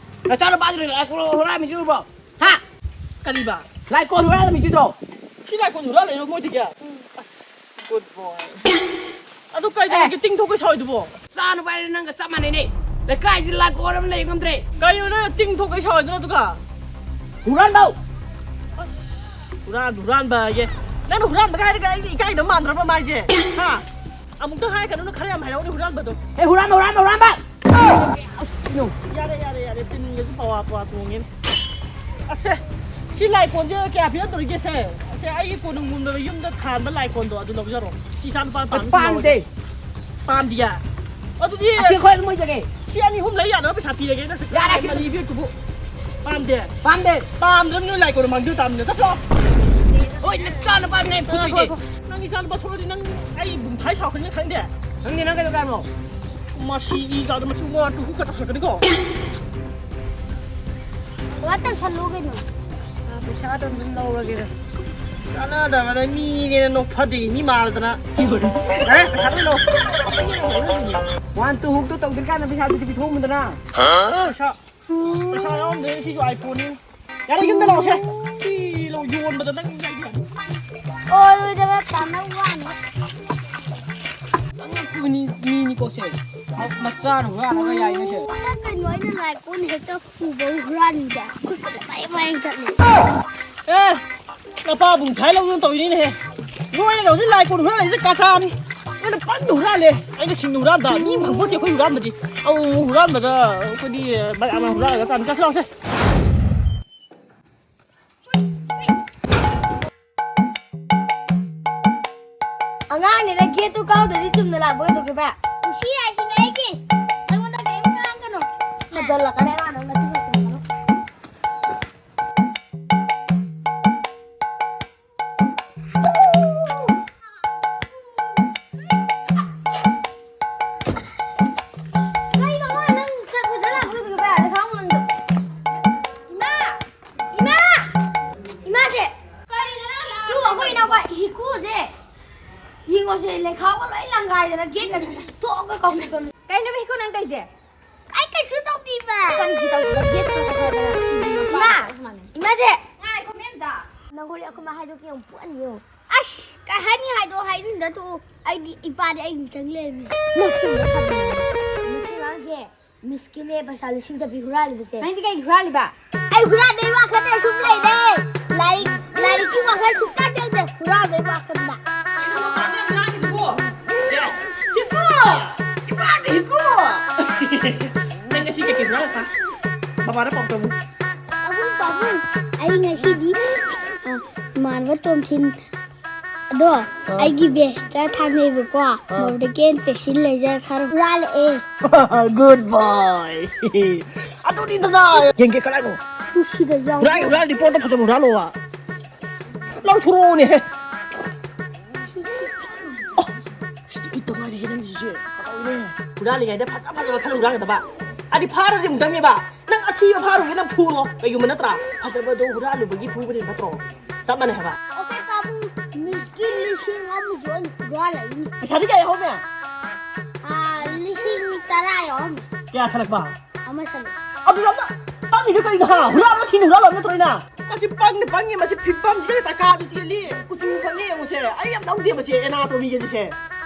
ꯅꯆꯥꯅꯨꯄꯥꯗꯨꯅ ꯂꯥꯏ ꯀꯣꯟ ꯍꯨꯔꯥꯟꯕꯤꯁꯤ ꯎꯔꯕꯣ? ꯍꯥ? ꯀꯔꯤꯕ? ꯂꯥꯏ ꯀꯣꯟ ꯍꯨꯔꯥꯜꯂꯝꯃꯤꯁꯤꯗꯣ? ꯁꯤ ꯂꯥꯏ ꯀꯣꯟ ꯍꯨꯔꯥꯜꯂꯤꯔꯣ ꯃꯣꯏꯗꯒꯤ? ꯑꯁ, good boy꯫ ꯑꯗꯨ ꯀꯩꯗꯧꯔꯒꯦ ꯑꯦ꯫ ꯇꯤꯡ ꯊꯣꯛꯀꯩ ꯁꯥꯎꯔꯤꯗꯨꯕꯣ? ꯆꯥꯅꯨꯄꯥ ꯍꯥꯏꯔꯦ ꯅꯪꯒ ꯆꯞ ꯃꯥꯟꯅꯩꯅꯦ꯫ ꯂꯩꯀꯥꯏꯁꯤ ꯂꯥꯏ ꯀꯣꯟ ꯑꯃ ꯂꯩ ꯉꯝꯗ꯭ꯔꯦ꯫ ꯀꯩꯅꯣ ꯅꯪꯅ ꯇꯤꯡ ꯊꯣꯛꯀꯩ ꯁꯥꯎꯔꯤꯗꯨꯅ ꯑꯗꯨꯒ? ꯍꯨꯔꯥꯟꯕꯧ! ꯑꯁ, ꯍꯨꯔꯥꯟ, ꯍꯨꯔꯥꯟꯕ ꯍꯥꯏꯌꯦ꯫ ꯅꯪꯅ ꯍꯨꯔꯥꯟꯕꯒ ꯍꯥꯏꯔꯒ ꯑꯩꯗꯤ ꯏꯀꯥꯏꯗꯕ ꯃꯥꯟꯗ꯭ꯔꯕ ꯃꯥꯏꯁꯦ? ꯍꯥ? ꯑꯃꯨꯛꯇ ꯍꯥꯏꯔꯛꯀꯅꯨ, ꯈꯔ ꯌꯥꯝ ꯍꯥꯏꯔꯛꯎꯅꯦ ꯍꯨꯔꯥꯟꯕꯗꯣ꯫ ꯑꯦ, ꯍꯨꯔꯥꯟꯕ, ꯍꯨꯔꯥꯟꯕ, ꯍꯨꯔꯥꯟꯕ! ꯌꯥꯔꯦ, ꯌꯥꯔꯦ, ꯌꯥꯔꯦ, ꯄꯤꯟꯒꯁꯨ ꯄꯋꯥ ꯄꯋꯥ ꯇꯣꯡꯉꯦꯅꯦ꯫ ꯑꯁꯦ, ꯁꯤ ꯂꯥꯏ ꯀꯣꯟꯁꯦ ꯀꯌꯥ ꯄꯤꯔꯛꯇꯧꯔꯤꯒꯦ ꯁꯦ? ꯑꯁꯦ, ꯑꯩꯒꯤ ꯀꯣꯅꯨꯡ ꯃꯨꯟꯗꯕ ꯌꯨꯝꯗ ꯊꯥꯟꯕ ꯂꯥꯏ ꯀꯣꯟꯗꯣ ꯑꯗꯨ ꯂꯧꯖꯔꯣ꯫ ꯁꯤ ꯏꯆꯥ ꯅꯨꯄꯥ ꯄꯥꯝꯃꯤ, ꯄꯥꯝꯗꯦ꯫ ꯄꯥꯝꯗꯤꯌꯦ? ꯑꯗꯨꯗꯤ ꯑꯁꯤ ꯑꯩꯈꯣꯏ ꯑꯗꯨꯝ ꯑꯣꯏꯖꯒꯦ꯫ ꯁꯤ ꯑꯅꯤ ꯑꯍꯨꯝ ꯂꯩ ꯌꯥꯅꯕ ꯄꯩꯁꯥ ꯄꯤꯔꯒꯦ꯫ ꯅꯪ ꯌꯥꯔꯦ, ꯁꯤ ꯃꯅꯤ ꯄꯤꯔꯛꯇꯨꯕꯨ꯫ ꯄꯥꯝꯗꯦ꯫ ꯄꯥꯝꯗꯦ꯫ ꯄꯥꯝꯗ꯭ꯔꯕꯅꯤꯅ ꯂꯥꯏ ꯀꯣꯟ ꯃꯥꯡꯖꯧ ꯇꯥꯕꯅꯤꯅ꯫ ꯆꯠꯁꯣ꯫ ꯍꯣꯏ, ꯅꯆꯥ ꯅꯨꯄꯥꯗꯨꯅꯦ ꯑꯩ ꯐꯨꯗꯣꯏꯁꯦ꯫ ꯅꯪ ꯏꯆꯥ ꯅꯨꯄꯥ ꯁꯣꯛꯂꯗꯤ ꯅꯪ ꯑꯩ ꯕꯨꯡꯊꯥꯏ ꯁꯥꯎꯔꯛꯀꯅꯤ ꯅꯪ ꯈꯪꯗꯦ? ꯈꯪꯗꯦ, ꯅꯪ ꯀꯩꯗꯧꯒꯦ ꯍꯥꯏꯕꯅꯣ? ꯃꯁꯤ ꯏ ꯆꯥꯗ ꯃꯁꯤ ꯋꯥ ꯇꯨ ꯈꯨꯠꯀ ꯇꯧꯁꯜꯂꯛꯀꯅꯤꯀꯣ꯫ ꯕꯕꯥ, ꯇꯧꯁꯜꯂꯨ ꯀꯩꯅꯣ꯫ ꯑ, ꯄꯩꯁꯥꯗꯣ ꯑꯗꯨꯝ ꯂꯧꯔꯒꯦꯗ꯫ ꯀꯥꯟꯅꯗꯕꯗ ꯃꯤꯅꯦꯅ ꯅꯣꯛ ꯐꯗꯦ, ꯃꯤ ꯃꯥꯜꯂꯗꯅ꯫ ꯌꯥꯔꯦ, ꯄꯩꯁꯥꯗꯣ ꯂꯧ꯫ ꯋꯥꯟ ꯇꯨ ꯍꯨꯛꯇꯣ ꯇꯧꯗ꯭ꯔꯤꯀꯥꯟꯗ ꯄꯩꯁꯥꯗꯨꯗꯤ ꯄꯤꯊꯣꯛꯑꯝꯃꯨꯗꯅ꯫ ꯄꯩꯁꯥ, ꯄꯩꯁꯥ ꯌꯥꯎꯔꯝꯗꯦ, ꯁꯤꯁꯨ iPhone ꯅꯤ꯫ ꯌꯥꯔꯦ, ꯌꯨꯝꯗ ꯂꯥꯛꯑꯣꯁꯦ꯫ ꯁꯤ ꯂꯧ ꯌꯣꯟꯕꯗ ꯅꯪ ꯌꯥꯏ ꯌꯥꯏ꯫ ꯑꯣꯏꯔꯣꯏꯗꯕ ꯇꯥꯟꯅꯕ ꯋꯥꯅꯤ꯫ ꯅꯪ ꯃꯤ, ꯃꯤꯅꯤꯀꯣ ꯁꯦ꯫ ꯃꯆꯥꯅ ꯍꯨꯔꯥꯜꯂꯒ ꯌꯥꯏꯅꯦ ꯁꯦ꯫ ꯅꯪ ꯀꯩꯅꯣ ꯑꯩꯅ ꯂꯥꯏ ꯀꯣꯟ ꯍꯦꯛꯇ ꯄꯨꯕ ꯍꯨꯔꯥꯟꯕꯤꯗ꯫ ꯈꯨꯠꯀꯗ ꯃꯌꯦꯛ ꯃꯌꯦꯛ ꯆꯠꯂꯦ꯫ ꯑꯦ, ꯅꯄꯥꯕꯨꯡ ꯊꯥꯏ ꯂꯧꯗꯅ ꯇꯧꯔꯤꯅꯤꯅꯦꯍꯦ꯫ ꯅꯣꯏꯅ ꯇꯧꯁꯤ ꯂꯥꯏ ꯀꯣꯟ ꯍꯨꯔꯥꯜꯂꯤꯁꯦ ꯀꯥꯆꯥꯅꯤ꯫ ꯅꯣꯏꯅ ꯄꯪꯅ ꯍꯨꯔꯥꯜꯂꯦ꯫ ꯑꯩꯅ ꯁꯤꯡꯅ ꯍꯨꯔꯥꯟꯕ꯫ ꯃꯤ ꯐꯪꯄꯣꯠꯇꯦ ꯑꯩꯈꯣꯏ ꯍꯨꯔꯥꯟꯕꯗꯤ꯫ ꯑꯃꯨꯛ ꯑꯃꯨꯛ ꯍꯨꯔꯥꯟꯕꯗ ꯑꯩꯈꯣꯏꯗꯤ ꯃꯌꯥꯝ ꯃꯌꯥꯝ ꯍꯨꯔꯥꯜꯂꯒ ꯆꯥꯅꯤ꯫ ꯆꯠꯁꯤ ꯂꯥꯛꯁꯦ꯫ ꯑꯉꯥꯡꯅꯤꯅ ꯒꯦꯠꯇꯨ ꯀꯥꯎꯗ꯭ꯔꯗꯤ ꯆꯨꯝꯅ ꯂꯥꯛꯄ ꯀꯩꯗꯧꯒꯦꯕ? ꯀꯨꯁꯤ ꯔꯥꯁꯤꯅꯦ ꯑꯩꯒꯤ꯫ ꯑꯩꯉꯣꯟꯗ ꯀꯔꯤꯝ ꯉꯥꯡꯒꯅꯨ꯫ ꯍꯟꯖꯜꯂꯛꯀꯅꯤ ꯑꯉꯥꯡ ꯅꯪ ꯉꯁꯤ ꯈꯛꯇꯪ꯫ ꯀꯩꯅꯣ ꯅꯪ ꯆꯠꯄ ꯆꯠꯂꯥꯛꯄ ꯀꯩꯗꯧꯒꯦꯕ? ꯅꯈꯥꯎ ꯅꯪꯗꯣ꯫ ꯏꯃꯥ! ꯏꯃꯥ! ꯏꯃꯥꯁꯦ! ꯀꯔꯤꯅꯣ ꯅꯪ ꯂꯥꯎꯔꯤꯗꯣ? ꯇꯨ, ꯑꯩꯈꯣꯏ ꯏꯅꯥꯎꯄꯥ ꯍꯤꯀꯨꯁꯦ꯫ ꯌꯦꯡꯉꯣꯁꯦ, ꯂꯩꯈꯥꯎꯒ ꯂꯣꯏ ꯂꯪꯒꯥꯏꯗꯅ ꯒꯦꯠꯀꯁꯦ ꯊꯣꯛꯑꯒ ꯀꯧꯈꯠꯂꯛꯑꯕꯅꯤ꯫ ꯀꯩꯅꯣ ꯍꯤꯀꯨ ꯅꯪ ꯇꯧꯔꯤꯁꯦ? ꯑꯩ ꯀꯩꯁꯨ ꯇꯧꯗꯦꯕ꯫ ꯀꯔꯤꯒꯤ ꯇꯧꯗꯕ? ꯒꯦꯠꯇꯣ ꯀꯩꯗꯧꯗꯅ? ꯏꯃꯥ! ꯏꯃꯥꯁꯦ! ꯉꯥꯏꯈꯣ, ꯃꯦꯝꯗ꯫ ꯅꯪ ꯍꯣꯔꯦꯟ ꯑꯩꯈꯣꯏ ꯃꯥ ꯍꯥꯏꯗꯣꯛꯀꯦ ꯌꯦꯡꯉꯨ, ꯐꯨꯍꯟꯅꯤ ꯌꯦꯡꯉꯨ꯫ ꯑꯁ! ꯀꯩ ꯍꯥꯏꯅꯤ ꯍꯥꯏꯗꯣꯛꯑꯣ ꯍꯥꯏꯅꯤꯡꯗ ꯇꯣꯛꯑꯣ꯫ ꯑꯩꯗꯤ ꯏꯄꯥꯗꯤ ꯑꯩ ꯃꯤꯆꯪ ꯂꯩꯔꯝꯃꯤ꯫ ꯅꯣꯛꯆꯤꯡꯕ ꯐꯕꯅꯦ꯫ ꯃꯁꯤ ꯑꯉꯥꯡꯁꯦ ꯃꯤꯁꯀꯤꯅꯦ ꯄꯩꯁꯥ ꯂꯤꯁꯤꯡ ꯆꯠꯄꯤ ꯍꯨꯔꯥꯜꯂꯤꯕꯁꯦ꯫ ꯅꯪꯗꯤ ꯀꯩꯒꯤ ꯍꯨꯔꯥꯜꯂꯤꯕ? ꯑꯩ ꯍꯨꯔꯥꯟꯕꯩ ꯋꯥꯈꯜꯗ ꯁꯨꯝ ꯂꯩꯔꯦ꯫ ꯂꯥꯏꯔꯤꯛ, ꯂꯥꯏꯔꯤꯛꯀꯤ ꯋꯥꯈꯜ ꯁꯨꯡꯆꯪ ꯆꯪꯗꯦ꯫ ꯍꯨꯔꯥꯟꯕꯩ ꯋꯥꯈꯜꯗ꯫ ꯀꯩꯅꯣ ꯃꯥꯅ ꯉꯥꯡꯉꯤꯁꯤꯕꯣ? ꯍꯤꯀꯨ! ꯏꯄꯥꯗꯤ ꯍꯤꯀꯨ! ꯅꯪ ꯉꯁꯤ ꯀꯩꯀꯩ ꯍꯨꯔꯥꯜꯂꯛꯄ? ꯕꯕꯥꯗ ꯄꯥꯎ ꯇꯝꯃꯨ꯫ ꯑꯍꯨꯝ ꯑꯩ ꯉꯁꯤꯗꯤ, ꯑ, ꯏꯃꯥꯟꯅꯕ ꯇꯣꯝꯊꯤꯟ ꯑꯗꯣ, ꯑꯥ꯫ ꯑꯩꯒꯤ ꯕꯦꯁꯇ ꯊꯥꯅꯩꯕꯀꯣ꯫ ꯑꯥ꯫ ꯃꯣꯔꯗꯤꯀꯦꯟ ꯄꯦꯁꯤꯜ ꯂꯩꯖꯔ ꯈꯔ ꯍꯨꯔꯥꯜꯂꯛꯑꯦ꯫ Good boy꯫ ꯑꯗꯨꯅꯤꯗꯅ꯫ ꯌꯦꯡꯒꯦ ꯀꯗꯥꯏꯅꯣ? ꯇꯨ ꯁꯤꯗ ꯌꯥꯎ꯫ ꯍꯨꯔꯥꯜ, ꯍꯨꯔꯥꯜ, ꯔꯤꯄꯣꯔꯠꯇꯣ ꯐꯖꯕ ꯍꯨꯔꯥꯜꯂꯣꯕ꯫ ꯂꯧꯊꯣꯔꯛꯑꯣꯅꯦꯍꯦ꯫ ꯑꯣ, ꯁꯤꯗꯤ ꯏꯠꯇ ꯉꯥꯏꯔꯦꯍꯦ ꯅꯪꯒꯤꯁꯤꯁꯦ꯫ ꯀꯗꯧꯔꯦ? ꯍꯨꯔꯥꯜꯂꯤꯉꯩꯗ ꯐꯖ ꯐꯖꯕ ꯈꯜꯂ ꯍꯨꯔꯥꯟꯒꯗꯕ꯫ ꯑꯗꯤ ꯐꯥꯔꯗꯤ ꯑꯃꯨꯛꯇꯪꯅꯦꯕ꯫ ꯅꯪ ꯑꯊꯤꯕ ꯐꯥꯔꯨꯒꯦ, ꯅꯪ ꯐꯨꯔꯣ꯫ ꯀꯩꯒꯨꯝꯕ ꯅꯠꯇ꯭ꯔꯥ? ꯐꯖꯕꯗꯣ ꯍꯨꯔꯥꯜꯂꯨꯕꯒꯤ ꯐꯨꯕꯅ ꯐꯠꯇ꯭ꯔꯣ? ꯆꯞ ꯃꯥꯟꯅꯩ ꯍꯥꯏꯕ꯫ ꯑꯣꯀꯦ ꯄꯥꯕꯨꯡ, ꯃꯤꯁꯀꯤ ꯂꯤꯁꯤꯡ ꯑꯃꯁꯨ ꯑꯩꯅ ꯍꯨꯔꯥꯜꯂꯛꯏꯅꯤ꯫ ꯄꯩꯁꯥꯗꯤ ꯀꯌꯥ ꯌꯥꯎꯍꯧꯃꯦ? ꯑꯥ, ꯂꯤꯁꯤꯡ ꯇꯔꯥ ꯌꯥꯎꯔꯝꯃꯦ꯫ ꯀꯌꯥ ꯁꯜꯂꯛꯄ? ꯑꯃ ꯁꯜꯂꯛꯑꯦ꯫ ꯑꯗꯨ ꯌꯥꯝꯅ ꯄꯪꯉꯤꯗꯣ ꯀꯔꯤꯅꯣ ꯍꯥ? ꯍꯨꯔꯥꯜꯂꯒ ꯁꯤꯅ ꯍꯨꯔꯥꯜꯂꯕ ꯅꯠꯇ꯭ꯔꯣ ꯑꯩꯅ? ꯃꯁꯤ ꯄꯪꯅꯤ ꯄꯪꯉꯤ, ꯃꯁꯤ ꯐꯤꯕꯝꯁꯤꯒ ꯆꯀꯥꯗꯨ ꯇꯦꯜꯂꯤ꯫ ꯀꯨꯆꯨ ꯐꯪꯉꯤ ꯌꯦꯡꯉꯨꯁꯦ꯫ ꯑꯩ ꯌꯥꯝ ꯂꯧꯗꯦ ꯃꯁꯤ ꯑꯦꯅꯥꯇꯣꯃꯤꯒꯁꯦ꯫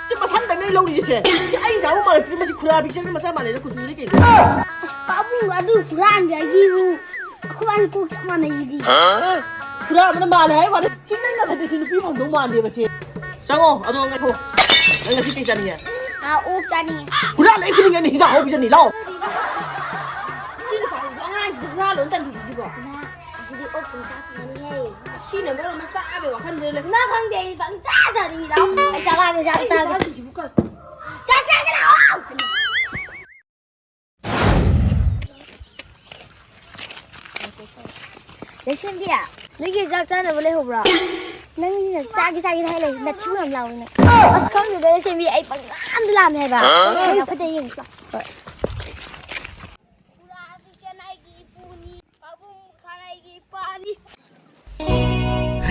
ꯁꯤ ꯃꯁꯝꯗ ꯂꯣꯏ ꯂꯧꯔꯤꯁꯦ ꯁꯦ꯫ ꯁꯤ ꯑꯩ ꯆꯥꯕ ꯃꯥꯜꯂꯛꯇ꯭ꯔꯤ, ꯃꯁꯤ ꯈꯨꯔꯥ ꯄꯤꯛꯆꯔꯒ ꯃꯆꯥ ꯃꯥꯜꯂꯦꯅ ꯀꯨꯆꯨꯁꯤꯗꯤ ꯀꯩꯅꯣ? ꯄꯥꯕꯨꯡ ꯑꯗꯨ ꯍꯨꯔꯥꯟꯕꯒꯤꯕꯨ ꯑꯩꯈꯣꯏ ꯕꯥꯅꯤ ꯀꯣꯛ ꯆꯞ ꯃꯥꯟꯅꯩꯁꯤꯗꯤ꯫ ꯍꯨꯔꯥꯟꯕꯅ ꯃꯥꯜꯂꯦ ꯍꯥꯏ ꯋꯥꯅꯤ, ꯁꯤ ꯅꯪ ꯅꯁꯛꯇꯤ ꯁꯤ ꯅꯨꯄꯤ ꯐꯪꯗꯧ ꯃꯥꯟꯗꯦꯕ ꯁꯤ꯫ ꯆꯪꯉꯣ, ꯑꯗꯣ ꯉꯥꯏꯈꯣ꯫ ꯅꯪ ꯉꯁꯤ ꯀꯩ ꯆꯥꯅꯤꯡꯉꯦ? ꯑꯥ, ꯑꯣꯛ ꯆꯥꯅꯤꯡꯉꯦ꯫ ꯍꯨꯔꯥꯟ ꯂꯩ ꯈꯨꯗꯤꯡꯒꯤ ꯑꯩꯅ ꯍꯤꯟꯖꯥꯡ ꯑꯍꯥꯎꯕ ꯄꯤꯖꯅꯤ, ꯂꯥꯛꯑꯣ꯫ ꯁꯤ ꯅꯨꯄꯥꯁꯤꯕꯨ ꯑꯉꯥꯡꯁꯤꯗ ꯍꯨꯔꯥꯜꯂꯣꯅ ꯇꯝꯕꯤꯕꯁꯤꯕꯣ? ꯏꯃꯥ, ꯑꯁꯤꯗꯤ ꯑꯣꯛ ꯊꯣꯡ ꯆꯥ ꯐꯪꯒꯅꯤꯍꯦ꯫ ꯁꯤꯅ ꯃꯔꯣꯟ ꯑꯃ ꯆꯥꯕꯩ ꯋꯥꯈꯜꯗ ꯂꯩ꯫ ꯏꯃꯥ ꯈꯪꯗꯦ, ꯑꯩ ꯄꯪꯆꯥ ꯆꯥꯅꯤꯡꯉꯤ, ꯂꯥꯛꯑꯣ꯫ ꯑꯩ ꯆꯥꯛ ꯂꯥꯝꯃꯦ, ꯆꯥꯛ ꯑꯩ ꯆꯥꯒꯦ꯫ ꯆꯥꯗ꯭ꯔꯤꯁꯤꯕꯨ ꯀꯩꯅꯣ? ꯆꯥꯛ ꯆꯥꯁꯦ ꯂꯥꯛꯑꯣ꯫ ꯂꯩꯁꯦꯝꯕꯤ, ꯅꯣꯏꯒꯤ ꯆꯥꯛ ꯆꯥꯅꯕ ꯂꯩꯍꯧꯕ꯭ꯔꯣ? ꯅꯪꯒꯤꯅ ꯆꯥꯒꯦ ꯆꯥꯒꯦ ꯍꯥꯏ ꯂꯩ, ꯅꯊꯤꯕꯣꯡ ꯌꯥꯝ ꯂꯥꯎꯋꯤ ꯅꯪ꯫ ꯑꯁ, ꯈꯪꯗꯦꯗ, ꯂꯩꯁꯦꯝꯕꯤ, ꯑꯩ ꯄꯪꯂꯥꯝꯗ ꯂꯥꯝꯃꯦ ꯍꯥꯏꯕ꯫ ꯍꯥ? ꯀꯩꯅꯣ, ꯑꯩꯈꯣꯏꯗ ꯌꯦꯡꯉꯨꯁꯤ ꯂꯥꯎ꯫ ꯍꯣꯏ꯫ ꯄꯥꯕꯨꯡ ꯈꯥꯅꯩꯒꯤ ꯏꯄꯥꯅꯤ꯫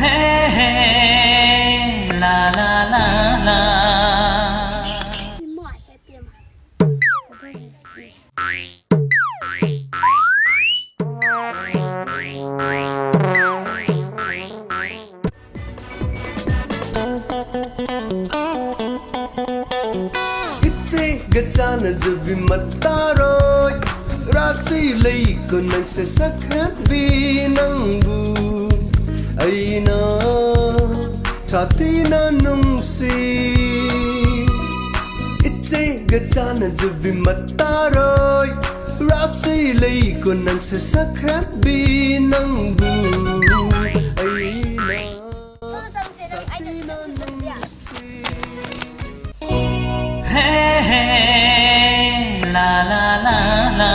ꯍꯦ ꯍꯦ, ꯂꯥ ꯂꯥ ꯂꯥ ꯂꯥ꯫ ꯏꯃꯥ ꯍꯦ ꯄꯦꯝꯃ꯫ ꯏꯆꯦꯒ ꯆꯥꯟꯅꯖꯕꯤ ꯃꯇꯥꯔꯣꯏ, ꯔꯥꯁꯤ ꯂꯩꯀꯣ ꯅꯪꯁꯦ ꯁꯛꯍꯟꯕꯤ ꯅꯪꯕꯨ ꯑꯩꯅ ꯁꯥꯊꯤꯅ ꯅꯨꯡꯁꯤ꯫ ꯏꯆꯦꯒ ꯆꯥꯟꯅꯖꯕꯤ ꯃꯇꯥꯔꯣꯏ, ꯔꯥꯁꯤ ꯁꯤ ꯂꯩꯀꯣ ꯅꯪꯁꯦ ꯁꯛꯈ꯭ꯔꯕꯤ ꯅꯪꯕꯨ ꯑꯩꯅ ꯁꯥꯊꯤꯅ ꯅꯨꯡꯁꯤ꯫ ꯍꯦ ꯍꯦ, ꯂꯥ ꯂꯥ ꯂꯥ ꯂꯥ꯫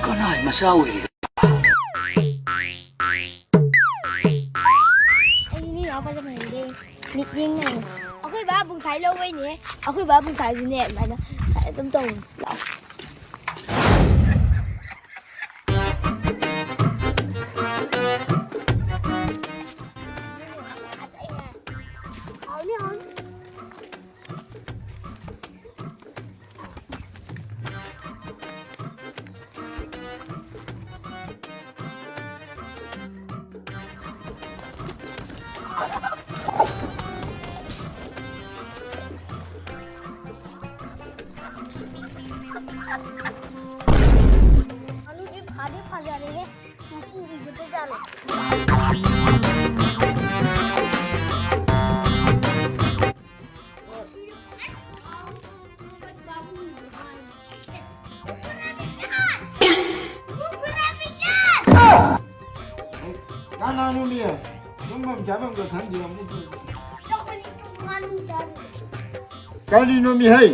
ꯀꯅꯥꯏ ꯃꯆꯥ ꯑꯣꯏꯔꯤꯕ? ꯑꯩ ꯃꯤ ꯌꯥꯎꯕꯗ ꯐꯪꯗꯦ꯫ ꯃꯤꯠꯌꯦꯡ ꯌꯦꯡꯉꯨ꯫ ꯑꯩꯈꯣꯏ ꯕꯥ ꯄꯨꯡꯈꯥꯏ ꯂꯧꯕꯩꯅꯦ꯫ ꯑꯩꯈꯣꯏ ꯕꯥ ꯄꯨꯡꯈꯥꯏꯗꯨꯅꯦ ꯑꯗꯨꯃꯥꯏꯅ ꯑꯗꯨꯝ ꯇꯧꯕꯅꯦ꯫ ꯂꯥꯛꯑꯣ꯫ ꯍꯥꯎꯅꯤ, ꯍꯥꯎꯅꯤ꯫ ꯑꯗꯨꯗꯤ ꯐꯗꯤ ꯐꯖꯔꯦꯍꯦ꯫ ꯃꯀꯨ ꯎꯕꯗ ꯖꯥꯠꯂꯣ? ꯅꯅꯥꯎꯅꯨꯄꯤ, ꯇꯨꯝꯐꯝ ꯆꯥꯐꯝꯒ ꯈꯪꯗꯦ ꯑꯃꯨꯛ꯫ ꯀꯔꯤꯅꯣꯃꯤ ꯍꯩ?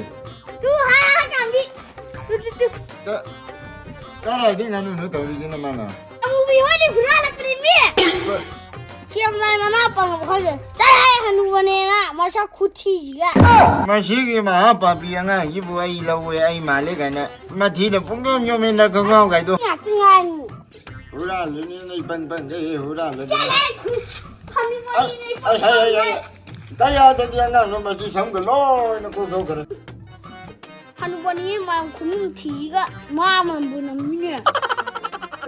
ꯇꯨ ꯍꯥꯏ ꯍꯥꯏ ꯀꯥꯝꯕꯤ꯫ ꯇꯨ, ꯇꯨ, ꯇꯨ꯫ ꯀ-, ꯀꯔꯥꯏꯗꯩ ꯉꯥꯅꯨꯅꯣ ꯇꯧꯔꯤꯁꯤꯅ ꯃꯥꯅ? ꯑꯃꯨꯕꯤ ꯍꯣꯏꯗꯤ ꯍꯨꯔꯥꯜꯂꯛꯇ꯭ꯔꯦꯃꯤ꯫ ꯍꯣꯏ꯫ ꯁꯦꯝꯂꯥꯏ ꯃꯅꯥ ꯄꯪꯉꯕ ꯈꯪꯗꯦ꯫ ꯆꯠꯂꯍꯦ ꯍꯅꯨꯕꯅꯦꯅ ꯃꯁꯛ ꯈꯨꯊꯤꯁꯤꯒ꯫ ꯃꯁꯤꯒꯤ ꯃꯍꯥ ꯄꯥꯄꯤ ꯑꯉꯥꯡꯁꯤꯕꯨ ꯑꯩ ꯂꯧꯋꯦ, ꯑꯩ ꯃꯥꯜꯂꯦ ꯀꯥꯏꯅ ꯃꯊꯤꯗ ꯄꯨꯡꯌꯣꯝ ꯌꯣꯝꯃꯦ ꯅꯈꯣꯡꯒ꯭ꯔꯥꯎꯒꯥꯏꯗꯣ꯫ ꯉꯥꯛꯇ ꯉꯥꯏꯔꯤ꯫ ꯍꯨꯔꯥꯜꯂꯤꯅꯦꯅ ꯏꯄꯟ ꯄꯟꯒꯩ ꯍꯨꯔꯥꯜꯂꯗꯤ꯫ ꯆꯠꯂꯍꯦ ꯈꯨ-, ꯍꯅꯨꯕꯅꯦꯅ ꯑꯩ, ꯑꯩ, ꯑꯩ, ꯑꯩ, ꯑꯩ, ꯀꯌꯥꯗꯗꯤ ꯑꯉꯥꯡꯅꯣ ꯃꯁꯤ ꯁꯝꯒ ꯂꯣꯏꯅ ꯀꯣꯛꯊꯣꯛꯈ꯭ꯔꯦ꯫ ꯍꯅꯨꯕꯅꯤ ꯃꯌꯥꯝ ꯈꯨꯅꯨꯡ ꯊꯤꯁꯤꯒ ꯃꯥ ꯃꯅꯝꯕꯨ ꯅꯝꯃꯤꯅꯦ꯫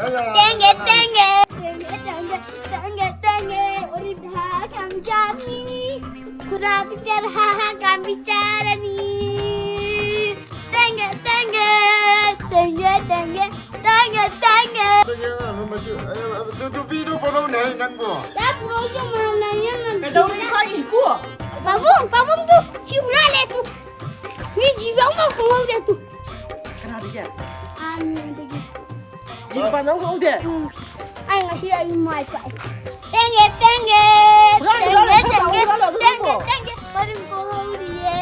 ꯀꯌꯥ? ꯇꯦꯡꯒꯦ, ꯇꯦꯡꯒꯦ, ꯇꯦꯡꯒꯦ, ꯇꯦꯡꯒꯦ, ꯇꯦꯡꯒꯦ, ꯇꯦꯡꯒꯦ, ꯑꯣꯔꯤꯊꯥ ꯀꯝꯖꯥꯅꯤ, ꯈꯨꯗꯥ ꯄꯤꯛꯆꯔ ꯍꯥ ꯍꯥ ꯀꯥꯝ ꯄꯤꯛꯆꯔꯅꯤ꯫ ꯇꯦꯡꯒꯦ, ꯇꯦꯡꯒꯦ, ꯇꯦꯡꯒꯦ, ꯇꯦꯡꯒꯦ, ꯇꯦꯡꯒꯦ, ꯇꯦꯡꯒꯦ꯫ ꯇꯦꯡꯒꯦ ꯑꯉꯥꯡꯅꯣ ꯃꯁꯤ, ꯑ, ꯑ, ꯇꯨ-, ꯇꯨꯄꯤꯗꯣ ꯄꯣꯔꯛꯎꯅꯦ ꯅꯪꯕꯣ꯫ ꯌꯥ, ꯄꯨꯔꯛꯎ, ꯆꯣ, ꯃꯔꯝ ꯂꯩꯌꯦ, ꯃꯔꯝ ꯀꯩꯗꯧꯔꯤ ꯂꯩꯌꯦ꯫ ꯈꯥꯏ ꯏꯀꯨ? ꯄꯥꯕꯨꯡ, ꯄꯥꯕꯨꯡꯗꯨ ꯁꯤ ꯍꯨꯔꯥꯜꯂꯦ ꯇꯨ꯫ ꯃꯤ ꯖꯤꯕ ꯑꯃ ꯈꯪꯍꯧꯗꯦ ꯇꯨ꯫ ꯅꯨꯄꯥ ꯅꯪ ꯈꯪꯍꯧꯗꯦ? ꯑꯩ ꯉꯁꯤ ꯑꯩ ꯃꯥꯏ ꯄꯥꯛꯑꯦ꯫ ꯄꯦꯡꯒꯦ, ꯄꯦꯡꯒꯦ, ꯍꯨꯔꯥꯟꯂꯨ, ꯍꯨꯔꯥꯟꯂꯨ, ꯄꯦꯡꯒꯦ, ꯄꯩꯁꯥ ꯄꯦꯡꯒꯦ, ꯍꯨꯔꯥꯟꯂꯨ, ꯑꯗꯨ ꯄꯦꯡꯒꯦ, ꯅꯪꯕꯣ꯫ ꯄꯦꯡꯒꯦ꯫ ꯃꯔꯨꯝ ꯀꯣꯛꯍꯧꯔꯤꯌꯦ꯫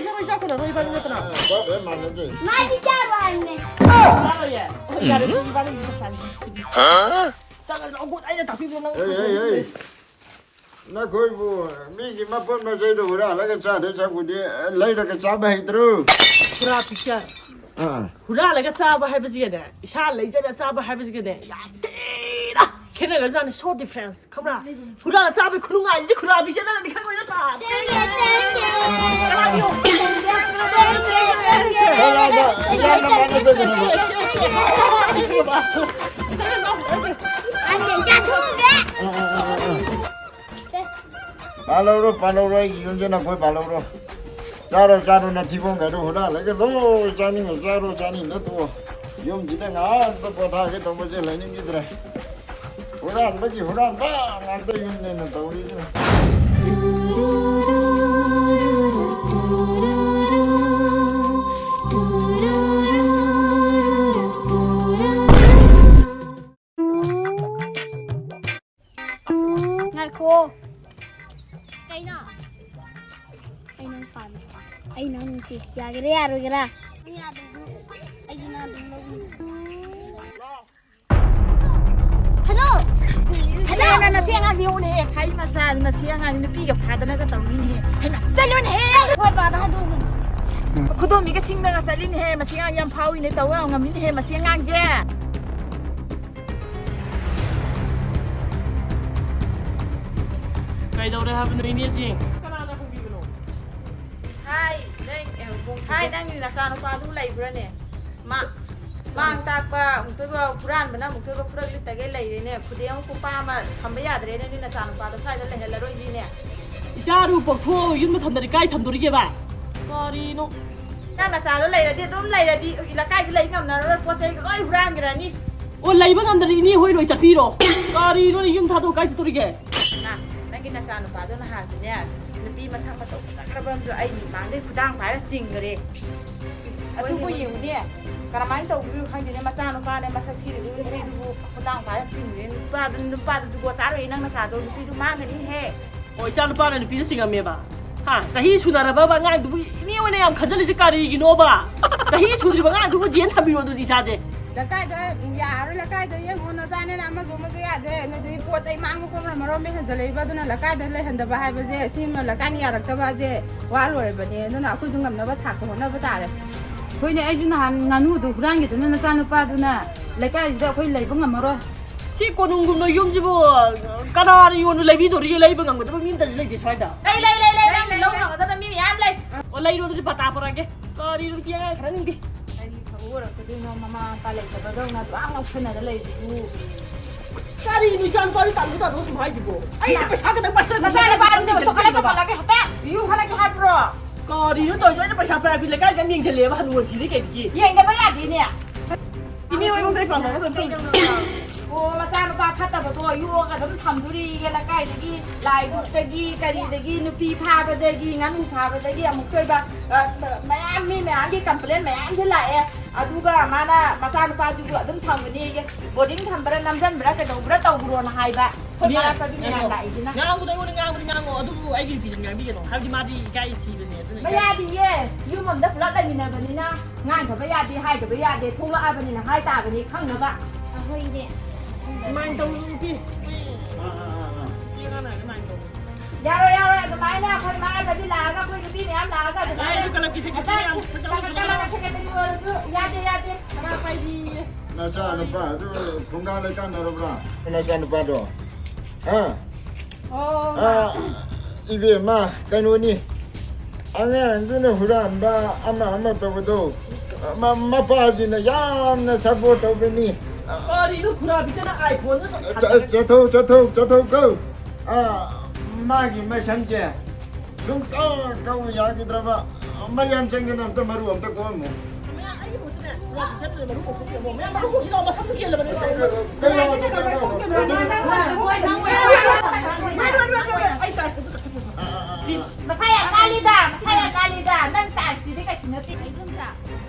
ꯅꯪ ꯆꯥꯛ ꯀꯩꯅꯣ, ꯅꯣꯏ ꯏꯕꯥꯅꯤ ꯅꯠꯇꯅ? ꯆꯥꯕ ꯍꯦꯛ ꯃꯥꯟꯅꯗꯦ꯫ ꯃꯥꯗꯤ ꯆꯥꯔꯣꯏ ꯍꯥꯏꯕꯅꯦ꯫ ꯆꯥꯔꯣꯏꯌꯦ꯫ ꯑꯣ, ꯌꯥꯔꯦ, ꯁꯤ ꯏꯕꯥꯅꯤꯒꯤ ꯆꯞ ꯆꯥꯔꯦ, ꯁꯤꯗꯤ꯫ ꯆꯥꯔꯣꯏ, ꯂꯧꯒꯣꯠ, ꯑꯩꯅ ꯇꯥꯛꯄꯤꯕꯗꯣ ꯅꯪ ꯍꯦ, ꯍꯦ, ꯍꯦ꯫ ꯅꯈꯣꯏꯕꯨ ꯃꯤꯒꯤ ꯃꯄꯣꯠ ꯃꯆꯩꯗꯣ ꯍꯨꯔꯥꯜꯂꯒ ꯆꯥꯗꯣꯏ ꯁꯔꯨꯛꯄꯨꯗꯤ ꯂꯩꯔꯒ ꯆꯥꯕ ꯍꯩꯇ꯭ꯔꯣ? ꯄꯨꯔꯥ ꯄꯤꯛꯆꯔ꯫ ꯑꯥ꯫ ꯍꯨꯔꯥꯜꯂꯒ ꯆꯥꯕ ꯍꯥꯏꯕꯁꯤꯒꯅꯦ, ꯏꯁꯥ ꯂꯩꯖꯔ ꯆꯥꯕ ꯍꯥꯏꯕꯁꯤꯒꯅꯦ, ꯌꯥꯝ ꯊꯤꯅ ꯈꯦꯠꯅꯈ꯭ꯔꯖꯥꯠꯅꯤ꯫ So difference, ꯈꯪꯕ꯭ꯔꯥ? ꯍꯨꯔꯥꯜꯂ ꯆꯥꯕꯒꯤ ꯈꯨꯅꯨꯡꯉꯥꯏꯁꯤꯗꯤ ꯈꯨꯔꯥ ꯄꯤꯛꯆꯔꯅꯗꯤ ꯈꯪꯉꯣꯏ ꯅꯠꯇ꯭ꯔꯥ? ꯀꯅꯥꯒꯤꯅꯣ? ꯄꯥꯜꯍꯧꯔꯣ, ꯄꯥꯜꯍꯧꯔꯣ, ꯑꯩꯒꯤ ꯌꯨꯝꯁꯦ ꯅꯈꯣꯏ ꯄꯥꯜꯍꯧꯔꯣ꯫ ꯆꯥꯔꯣ, ꯆꯥꯔꯣ, ꯅꯊꯤꯕꯣꯡꯒꯗꯣ ꯍꯨꯔꯥꯜꯂꯒ ꯂꯣꯏ ꯆꯥꯅꯤꯡꯉ ꯆꯥꯔꯣ, ꯆꯥꯅꯤꯡꯗ ꯇꯣꯛꯑꯣ꯫ ꯌꯨꯝꯁꯤꯗ ꯉꯥꯏꯍꯥꯛꯇ ꯄꯣꯊꯥꯒꯦ ꯇꯧꯕꯁꯦ ꯂꯩꯅꯤꯡꯈꯤꯗ꯭ꯔꯦ꯫ ꯍꯨꯔꯥꯟꯕꯒꯤ ꯍꯨꯔꯥꯟꯕ ꯉꯥꯛꯇ ꯌꯨꯝꯅꯦꯅ ꯇꯧꯔꯤꯁꯤꯅ꯫ ꯉꯥꯏꯈꯣ꯫ ꯀꯩꯅꯣ? ꯑꯩ ꯅꯪ ꯄꯥꯝꯃꯦ꯫ ꯑꯩ ꯅꯪ ꯅꯨꯡꯁꯤ꯫ ꯌꯥꯒꯦꯔꯥ ꯌꯥꯔꯣꯏꯒꯦꯔꯥ? ꯅꯪ ꯌꯥꯗ꯭ꯔꯁꯨ ꯑꯩꯗꯤ ꯅꯪ ꯑꯗꯨꯝ ꯂꯧꯅꯤ꯫ ꯍꯜꯂꯣ! ꯍꯜꯂꯣ! ꯅꯪ ꯃꯁꯤ ꯑꯉꯥꯡꯁꯤ ꯌꯦꯡꯉꯨꯅꯦꯍꯦ꯫ ꯍꯩ ꯃꯆꯥ, ꯃꯁꯤ ꯑꯉꯥꯡ ꯅꯨꯄꯤꯒ ꯐꯥꯗꯅꯒ ꯇꯧꯅꯤꯅꯦꯍꯦ꯫ ꯍꯩꯃꯥ, ꯆꯠꯂꯨꯅꯦꯍꯦ! ꯑꯩꯈꯣꯏ ꯕꯥꯗ ꯍꯥꯏꯗꯣꯛꯑꯣ꯫ ꯈꯨꯗꯣꯝꯕꯤꯒ ꯁꯤꯡꯗꯒ ꯆꯠꯂꯤꯅꯦꯍꯦ꯫ ꯃꯁꯤ ꯑꯉꯥꯡ ꯌꯥꯝ ꯐꯥꯎꯏꯅꯦ, ꯇꯧ ꯌꯥꯝ ꯉꯝꯃꯤꯅꯦꯍꯦ, ꯃꯁꯤ ꯑꯉꯥꯡꯁꯦ꯫ ꯀꯩꯗꯧꯔꯦ ꯍꯥꯏꯕꯅꯣ, ꯏꯅꯦꯖꯤꯡ? ꯀꯅꯥꯅ ꯍꯪꯕꯤꯕꯅꯣ? ꯍꯥꯏ, ꯅꯪ, ꯍꯥꯏ, ꯅꯪꯒꯤ ꯅꯆꯥꯅꯨꯄꯥꯗꯨ ꯂꯩꯕ꯭ꯔꯥꯅꯦ? ꯃꯥ, ꯃꯥꯡ ꯇꯥꯛꯄ ꯑꯃꯨꯛꯇꯣꯏꯕ, ꯍꯨꯔꯥꯟꯕꯅ ꯑꯃꯨꯛꯇꯣꯏꯕ ꯈꯨꯔꯛ ꯂꯤꯠꯇꯒꯩ ꯂꯩꯔꯦꯅꯦ꯫ ꯈꯨꯗꯦꯡ ꯑꯃ ꯈꯨꯄꯥ ꯑꯃ ꯊꯝꯕ ꯌꯥꯗ꯭ꯔꯦꯅꯦ, ꯅꯣꯏ ꯅꯆꯥꯅꯨꯄꯥꯗꯣ ꯁ꯭ꯋꯥꯏꯗ ꯂꯩꯍꯜꯂꯔꯣꯏꯁꯤꯅꯦ꯫ ꯏꯆꯥꯗꯨ ꯄꯣꯛꯊꯣꯛꯑꯒ ꯌꯨꯝꯗ ꯊꯝꯗ꯭ꯔꯗꯤ ꯀꯥꯏ ꯊꯝꯗꯣꯔꯤꯒꯦꯕ? ꯀꯔꯤꯅꯣ? ꯅꯪ ꯅꯆꯥꯗꯣ ꯂꯩꯔꯗꯤ, ꯑꯗꯨꯝ ꯂꯩꯔꯗꯤ, ꯂꯩꯀꯥꯏꯗ ꯂꯩ ꯉꯝꯅꯔꯔꯣꯏ, ꯄꯣꯠ ꯆꯩ ꯂꯣꯏ ꯍꯨꯔꯥꯟꯈ꯭ꯔꯅꯤ꯫ ꯑꯣ, ꯂꯩꯕ ꯉꯝꯗ꯭ꯔꯗꯤ ꯏꯅꯦ ꯍꯣꯏ ꯂꯣꯏ ꯆꯠꯄꯤꯔꯣ꯫ ꯀꯔꯤꯅꯣꯅꯦ, ꯌꯨꯝ ꯊꯥꯗꯣꯛ ꯀꯥꯏ ꯆꯠꯇꯣꯔꯤꯒꯦ? ꯅꯪ, ꯅꯪꯒꯤ ꯅꯆꯥꯅꯨꯄꯥꯗꯣ ꯅꯍꯥꯟꯁꯨꯅꯦ, ꯅꯨꯄꯤ ꯃꯁꯛ ꯃꯇꯧ ꯐꯖꯈ꯭ꯔꯕ ꯑꯃꯁꯨ ꯑꯩ ꯃꯤꯃꯥꯡꯗꯩ ꯈꯨꯗꯥꯡ ꯄꯥꯏꯔ ꯆꯤꯡꯈꯔꯦ꯫ ꯑꯗꯨꯕꯨ ꯌꯦꯡꯉꯨꯅꯦ, ꯀꯔꯝꯍꯥꯏꯅ ꯇꯧꯕꯤꯌꯨ ꯈꯪꯗꯦꯅꯦ, ꯃꯆꯥꯅꯨꯄꯥꯅꯦ ꯃꯁꯛ ꯊꯤꯔꯤꯗꯨ, ꯅꯨꯄꯤꯗꯨꯕꯨ ꯈꯨꯇꯥꯡ ꯐꯥꯅ ꯆꯤꯡꯉꯤꯅꯦ꯫ ꯅꯨꯄꯥꯗꯨ, ꯅꯨꯄꯥꯗꯨ ꯖꯨꯒꯣꯠ ꯆꯥꯔꯣꯏ, ꯅꯪ ꯅꯆꯥꯗꯣ ꯅꯨꯄꯤꯗꯨ ꯃꯥꯡꯒꯅꯤꯍꯦ꯫ ꯑꯣ, ꯏꯆꯥ ꯅꯨꯄꯥꯅ ꯅꯨꯄꯤꯗ ꯆꯤꯡꯉꯝꯃꯦꯕ? ꯍꯥ? ꯆꯍꯤ ꯁꯨꯅꯔꯕꯕ ꯑꯉꯥꯡꯗꯨꯕꯨ ꯏꯅꯦ ꯑꯣꯏꯅ ꯌꯥꯝ ꯈꯟꯖꯜꯂꯤꯁꯦ ꯀꯔꯤꯒꯤꯅꯣꯕ? ꯆꯍꯤ ꯁꯨꯗ꯭ꯔꯤꯕ ꯑꯉꯥꯡꯗꯨꯕꯨ ꯖꯦꯟ ꯊꯝꯕꯤꯔꯣ ꯑꯗꯨꯗꯤ ꯏꯆꯥꯁꯦ꯫ ꯂꯩꯀꯥꯏꯗ ꯌꯥꯔꯣꯏ, ꯂꯩꯀꯥꯏꯗ ꯌꯦꯡꯉꯣ, ꯅꯆꯥꯅꯦꯅ ꯑꯃꯁꯨ ꯑꯃꯁꯨ ꯌꯥꯗꯦ, ꯅꯣꯏꯗꯤ ꯄꯣꯠ ꯆꯩ ꯃꯥꯡꯕ ꯈꯣꯠꯄꯅ ꯃꯔꯣꯟ ꯑꯃ ꯍꯦꯟꯖꯜꯂꯛꯏꯕ, ꯑꯗꯨꯅ ꯂꯩꯀꯥꯏꯗ ꯂꯩꯍꯟꯗꯕ ꯍꯥꯏꯕꯁꯦ, ꯁꯤꯃ ꯂꯩꯀꯥꯏꯅ ꯌꯥꯔꯛꯇꯕꯁꯦ ꯋꯥ ꯂꯣꯏꯔꯕꯅꯦ, ꯑꯗꯨꯅ ꯑꯩꯈꯣꯏꯁꯨ ꯉꯝꯅꯕ ꯊꯥꯛꯇ ꯍꯣꯠꯅꯕ ꯇꯥꯔꯦ꯫ ꯍꯣꯏꯅꯦ, ꯑꯩꯁꯨ ꯅꯍꯥꯟ ꯉꯥꯅꯨꯗꯣ ꯍꯨꯔꯥꯟꯒꯦꯗꯅ ꯅꯆꯥꯅꯨꯄꯥꯗꯨꯅ ꯂꯩꯀꯥꯏꯁꯤꯗ ꯑꯩꯈꯣꯏ ꯂꯩꯕ ꯉꯝꯃꯔꯣꯏ꯫ ꯁꯤ ꯀꯣꯅꯨꯡꯒꯨꯝꯕ ꯌꯨꯝꯁꯤꯕꯨ ꯀꯅꯥꯅ ꯌꯣꯟꯕ ꯂꯩꯕꯤꯗꯧꯔꯤꯒꯦ? ꯂꯩꯕ ꯉꯝꯒꯗꯕ ꯃꯤ ꯑꯝꯇꯁꯨ ꯂꯩꯇꯦ ꯁ꯭ꯋꯥꯏꯗ꯫ ꯂꯩ, ꯂꯩ, ꯂꯩ, ꯂꯩ, ꯅꯪ ꯂꯧ ꯉꯝꯒꯗꯕ ꯃꯤ ꯃꯌꯥꯝ ꯂꯩ꯫ ꯑꯣ, ꯂꯩꯔꯣ, ꯑꯗꯨꯗꯤ ꯄꯇꯥ ꯄꯨꯔꯛꯑꯒꯦ꯫ ꯀꯔꯤꯅꯣ ꯅꯨꯄꯤ ꯑꯉꯥꯡ ꯈꯔ ꯅꯤꯡꯗꯦ꯫ ꯀꯔꯤ ꯐꯕ ꯑꯣꯏꯔꯛꯀꯗꯣꯏꯅꯣ, ꯃꯃꯥ ꯃꯄꯥ ꯂꯩꯇꯕꯗꯧꯅ ꯑꯗꯨꯛ ꯌꯥꯝ ꯉꯥꯎꯁꯟꯅꯗ ꯂꯩꯕꯗꯨꯕꯨ꯫ ꯀꯔꯤꯅꯣ ꯏꯆꯥ ꯅꯨꯄꯥꯁꯤ ꯇꯥꯟꯊꯣꯛ ꯇꯥꯟꯊꯣꯛ ꯁꯨꯝ ꯍꯥꯏꯁꯤꯕꯣ? ꯑꯩꯅ ꯄꯩꯁꯥ ꯈꯛꯇꯪ ꯄꯥꯏꯔꯒ ꯅꯆꯥ ꯅꯨꯄꯥꯗꯨꯅ ꯆꯣꯛꯈꯠꯂ ꯆꯣꯛꯈꯠꯂꯒ ꯍꯦꯛꯇ ꯌꯨ ꯈꯜꯂꯒꯦ ꯍꯥꯏꯕ꯭ꯔꯣ? ꯀꯔꯤꯅꯣ ꯇꯧꯔꯤꯁꯦ? ꯑꯩꯅ ꯄꯩꯁꯥ ꯄꯥꯏꯔꯛꯄꯤ ꯂꯩꯀꯥꯏꯁꯦ ꯌꯥꯝ ꯌꯦꯡꯁꯤꯜꯂꯦꯕ ꯍꯅꯨ ꯍꯟꯊꯤꯗꯤ ꯀꯩꯗꯒꯤ? ꯌꯦꯡꯗꯕ ꯌꯥꯗꯦꯅꯦ꯫ ꯏꯅꯦ ꯍꯣꯏ ꯏꯃꯨꯡꯗ ꯑꯩ ꯄꯥꯝꯅꯕ ꯑꯗꯨꯝ ꯇꯧ-꯫ ꯑꯣ, ꯃꯆꯥꯅꯨꯄꯥ ꯐꯠꯇꯕꯗꯣ ꯌꯣꯛꯑꯒ ꯑꯗꯨꯝ ꯊꯝꯗꯣꯔꯤꯌꯦ ꯂꯩꯀꯥꯏꯗꯒꯤ, ꯂꯥꯏ ꯗꯨꯛꯇꯒꯤ, ꯀꯔꯤꯗꯒꯤ, ꯅꯨꯄꯤ ꯐꯥꯕꯗꯒꯤ, ꯉꯥꯅꯨ ꯐꯥꯕꯗꯒꯤ, ꯑꯃꯨꯛꯇ ꯑꯣꯏꯕ, ꯑ, ꯃꯌꯥꯝ, ꯃꯤ ꯃꯌꯥꯝꯒꯤ complain ꯃꯌꯥꯝꯁꯨ ꯂꯥꯛꯑꯦ꯫ ꯑꯗꯨꯒ ꯃꯥꯅ ꯃꯆꯥꯅꯨꯄꯥꯁꯤꯕꯨ ꯑꯗꯨꯝ ꯊꯝꯒꯅꯤꯌꯦ꯫ Boarding ꯊꯝꯕ꯭ꯔꯥ, ꯅꯝꯖꯟꯕ꯭ꯔꯥ, ꯀꯩꯗꯧꯕ꯭ꯔꯥ ꯇꯧꯈ꯭ꯔꯣꯅ ꯍꯥꯏꯕ꯫ ꯑꯩꯈꯣꯏ ꯏꯅꯦ, ꯃꯔꯥ ꯄꯥꯏꯕꯤ ꯃꯌꯥꯝ ꯉꯥꯡꯉꯣ꯫ ꯂꯥꯛꯏꯁꯤꯅ꯫ ꯉꯥꯡꯕꯗꯣ ꯑꯩꯉꯣꯟꯗ ꯉꯥꯡꯕꯗꯤ ꯉꯥꯡꯉꯣ, ꯑꯗꯨꯕꯨ ꯑꯩꯒꯤ ꯅꯨꯄꯤꯗꯨꯗꯤ ꯉꯥꯡꯕꯤꯒꯅꯣ, ꯍꯥꯏꯕꯗꯤ ꯃꯥꯗꯤ ꯏꯀꯥꯏ ꯊꯤꯕꯅꯦ, ꯑꯗꯨꯅ ꯏꯀꯥꯏ-꯫ ꯃꯌꯥꯗꯤꯌꯦ, ꯌꯨꯝ ꯑꯝꯗ ꯄꯨꯂꯞ ꯂꯩꯃꯤꯟꯅꯕꯅꯤꯅ ꯉꯥꯡꯗꯕ ꯌꯥꯗꯦ, ꯍꯥꯏꯗꯕ ꯌꯥꯗꯦ, ꯊꯣꯛꯂꯛꯑꯕꯅꯤꯅ ꯍꯥꯏ ꯇꯥꯕꯅꯤ ꯈꯪꯅꯕ꯫ ꯑꯩꯈꯣꯏꯗꯤ ꯑꯗꯨꯃꯥꯏꯅ ꯇꯧꯅꯨ, ꯅꯨꯄꯤ꯫ ꯑꯥ, ꯑꯥ, ꯑꯥ, ꯑꯥ꯫ ꯅꯨꯄꯤ ꯑꯉꯥꯡꯅ ꯑꯗꯨꯃꯥꯏꯅ ꯇꯧꯅꯨ꯫ ꯌꯥꯔꯣꯏ, ꯌꯥꯔꯣꯏ, ꯑꯗꯨꯃꯥꯏꯅ ꯑꯩꯈꯣꯏ ꯃꯔꯥ ꯄꯥꯏꯕꯤ ꯂꯥꯛꯑꯒ, ꯑꯩꯈꯣꯏ ꯅꯨꯄꯤ ꯃꯌꯥꯝ ꯂꯥꯛꯑꯒ ꯑꯗꯨꯃꯥꯏꯅ ꯑꯩꯁꯨ ꯀꯂꯕꯀꯤ secretary ꯌꯥꯝ ꯐꯖꯕ ꯀꯂꯕ-, ꯐꯖꯕ ꯀꯂꯕ secretary ꯑꯣꯏꯔꯁꯨ ꯌꯥꯗꯦ, ꯌꯥꯗꯦ꯫ ꯃꯔꯥ ꯄꯥꯏꯕꯤ꯫ ꯅꯆꯥ ꯅꯨꯄꯥ ꯑꯗꯨ ꯈꯨꯡꯒꯥ ꯂꯩꯀꯥꯟꯅꯔꯕ꯭ꯔꯥ? ꯅꯆꯥ ꯅꯨꯄꯥꯗꯣ? ꯍꯥ? ꯑꯣ꯫ ꯑꯥ, ꯏꯕꯦꯝꯃ, ꯀꯩꯅꯣꯅꯤ, ꯑꯉꯥꯡꯗꯨꯅ ꯍꯨꯔꯥꯟꯕ ꯑꯃ ꯑꯃ ꯇꯧꯕꯗꯣ, ꯃ-, ꯃꯄꯥꯁꯤꯅ ꯌꯥꯝꯅ support ꯇꯧꯕꯅꯤ꯫ ꯀꯔꯤꯅꯣ ꯈꯨꯔꯥꯕꯤꯁꯤꯅ iPhone ꯗ ꯆꯠ-, ꯆꯠꯊꯧ, ꯆꯠꯊꯧ, ꯆꯠꯊꯧ ꯀꯧ꯫ ꯑꯥ, ꯃꯥꯒꯤ ꯃꯁꯝꯁꯦ ꯁꯨꯝ ꯇꯧ ꯇꯧ ꯌꯥꯈꯤꯗ꯭ꯔꯕ? ꯃꯌꯥꯝ ꯆꯪꯗꯅ ꯑꯝꯇ ꯃꯔꯨ ꯑꯝꯇ ꯀꯣꯛꯑꯝꯃꯣ꯫ ꯃꯌꯥꯝ ꯑꯩꯒꯤ ꯃꯍꯨꯠꯇꯅꯦ, ꯂꯥꯛꯄꯤ ꯆꯠꯇ꯭ꯔꯦ, ꯃꯔꯨ ꯀꯣꯛꯊꯣꯛꯄꯤꯔꯝꯃꯣ꯫ ꯃꯌꯥꯝ ꯃꯔꯨ ꯀꯣꯛꯁꯤꯜꯂꯣ, ꯃꯁꯝꯗꯨ ꯀꯦꯜꯂꯕꯅꯦ꯫ ꯃꯁꯥ ꯌꯥꯝ ꯅꯥꯜꯂꯤꯗ, ꯃꯁꯥ ꯌꯥꯝ ꯅꯥꯜꯂꯤꯗ, ꯅꯪ ꯇꯥꯏꯁꯤꯗꯤ ꯀꯩꯁꯨ ꯅꯠꯇꯦ꯫ ꯏꯗꯣꯝꯆꯥ꯫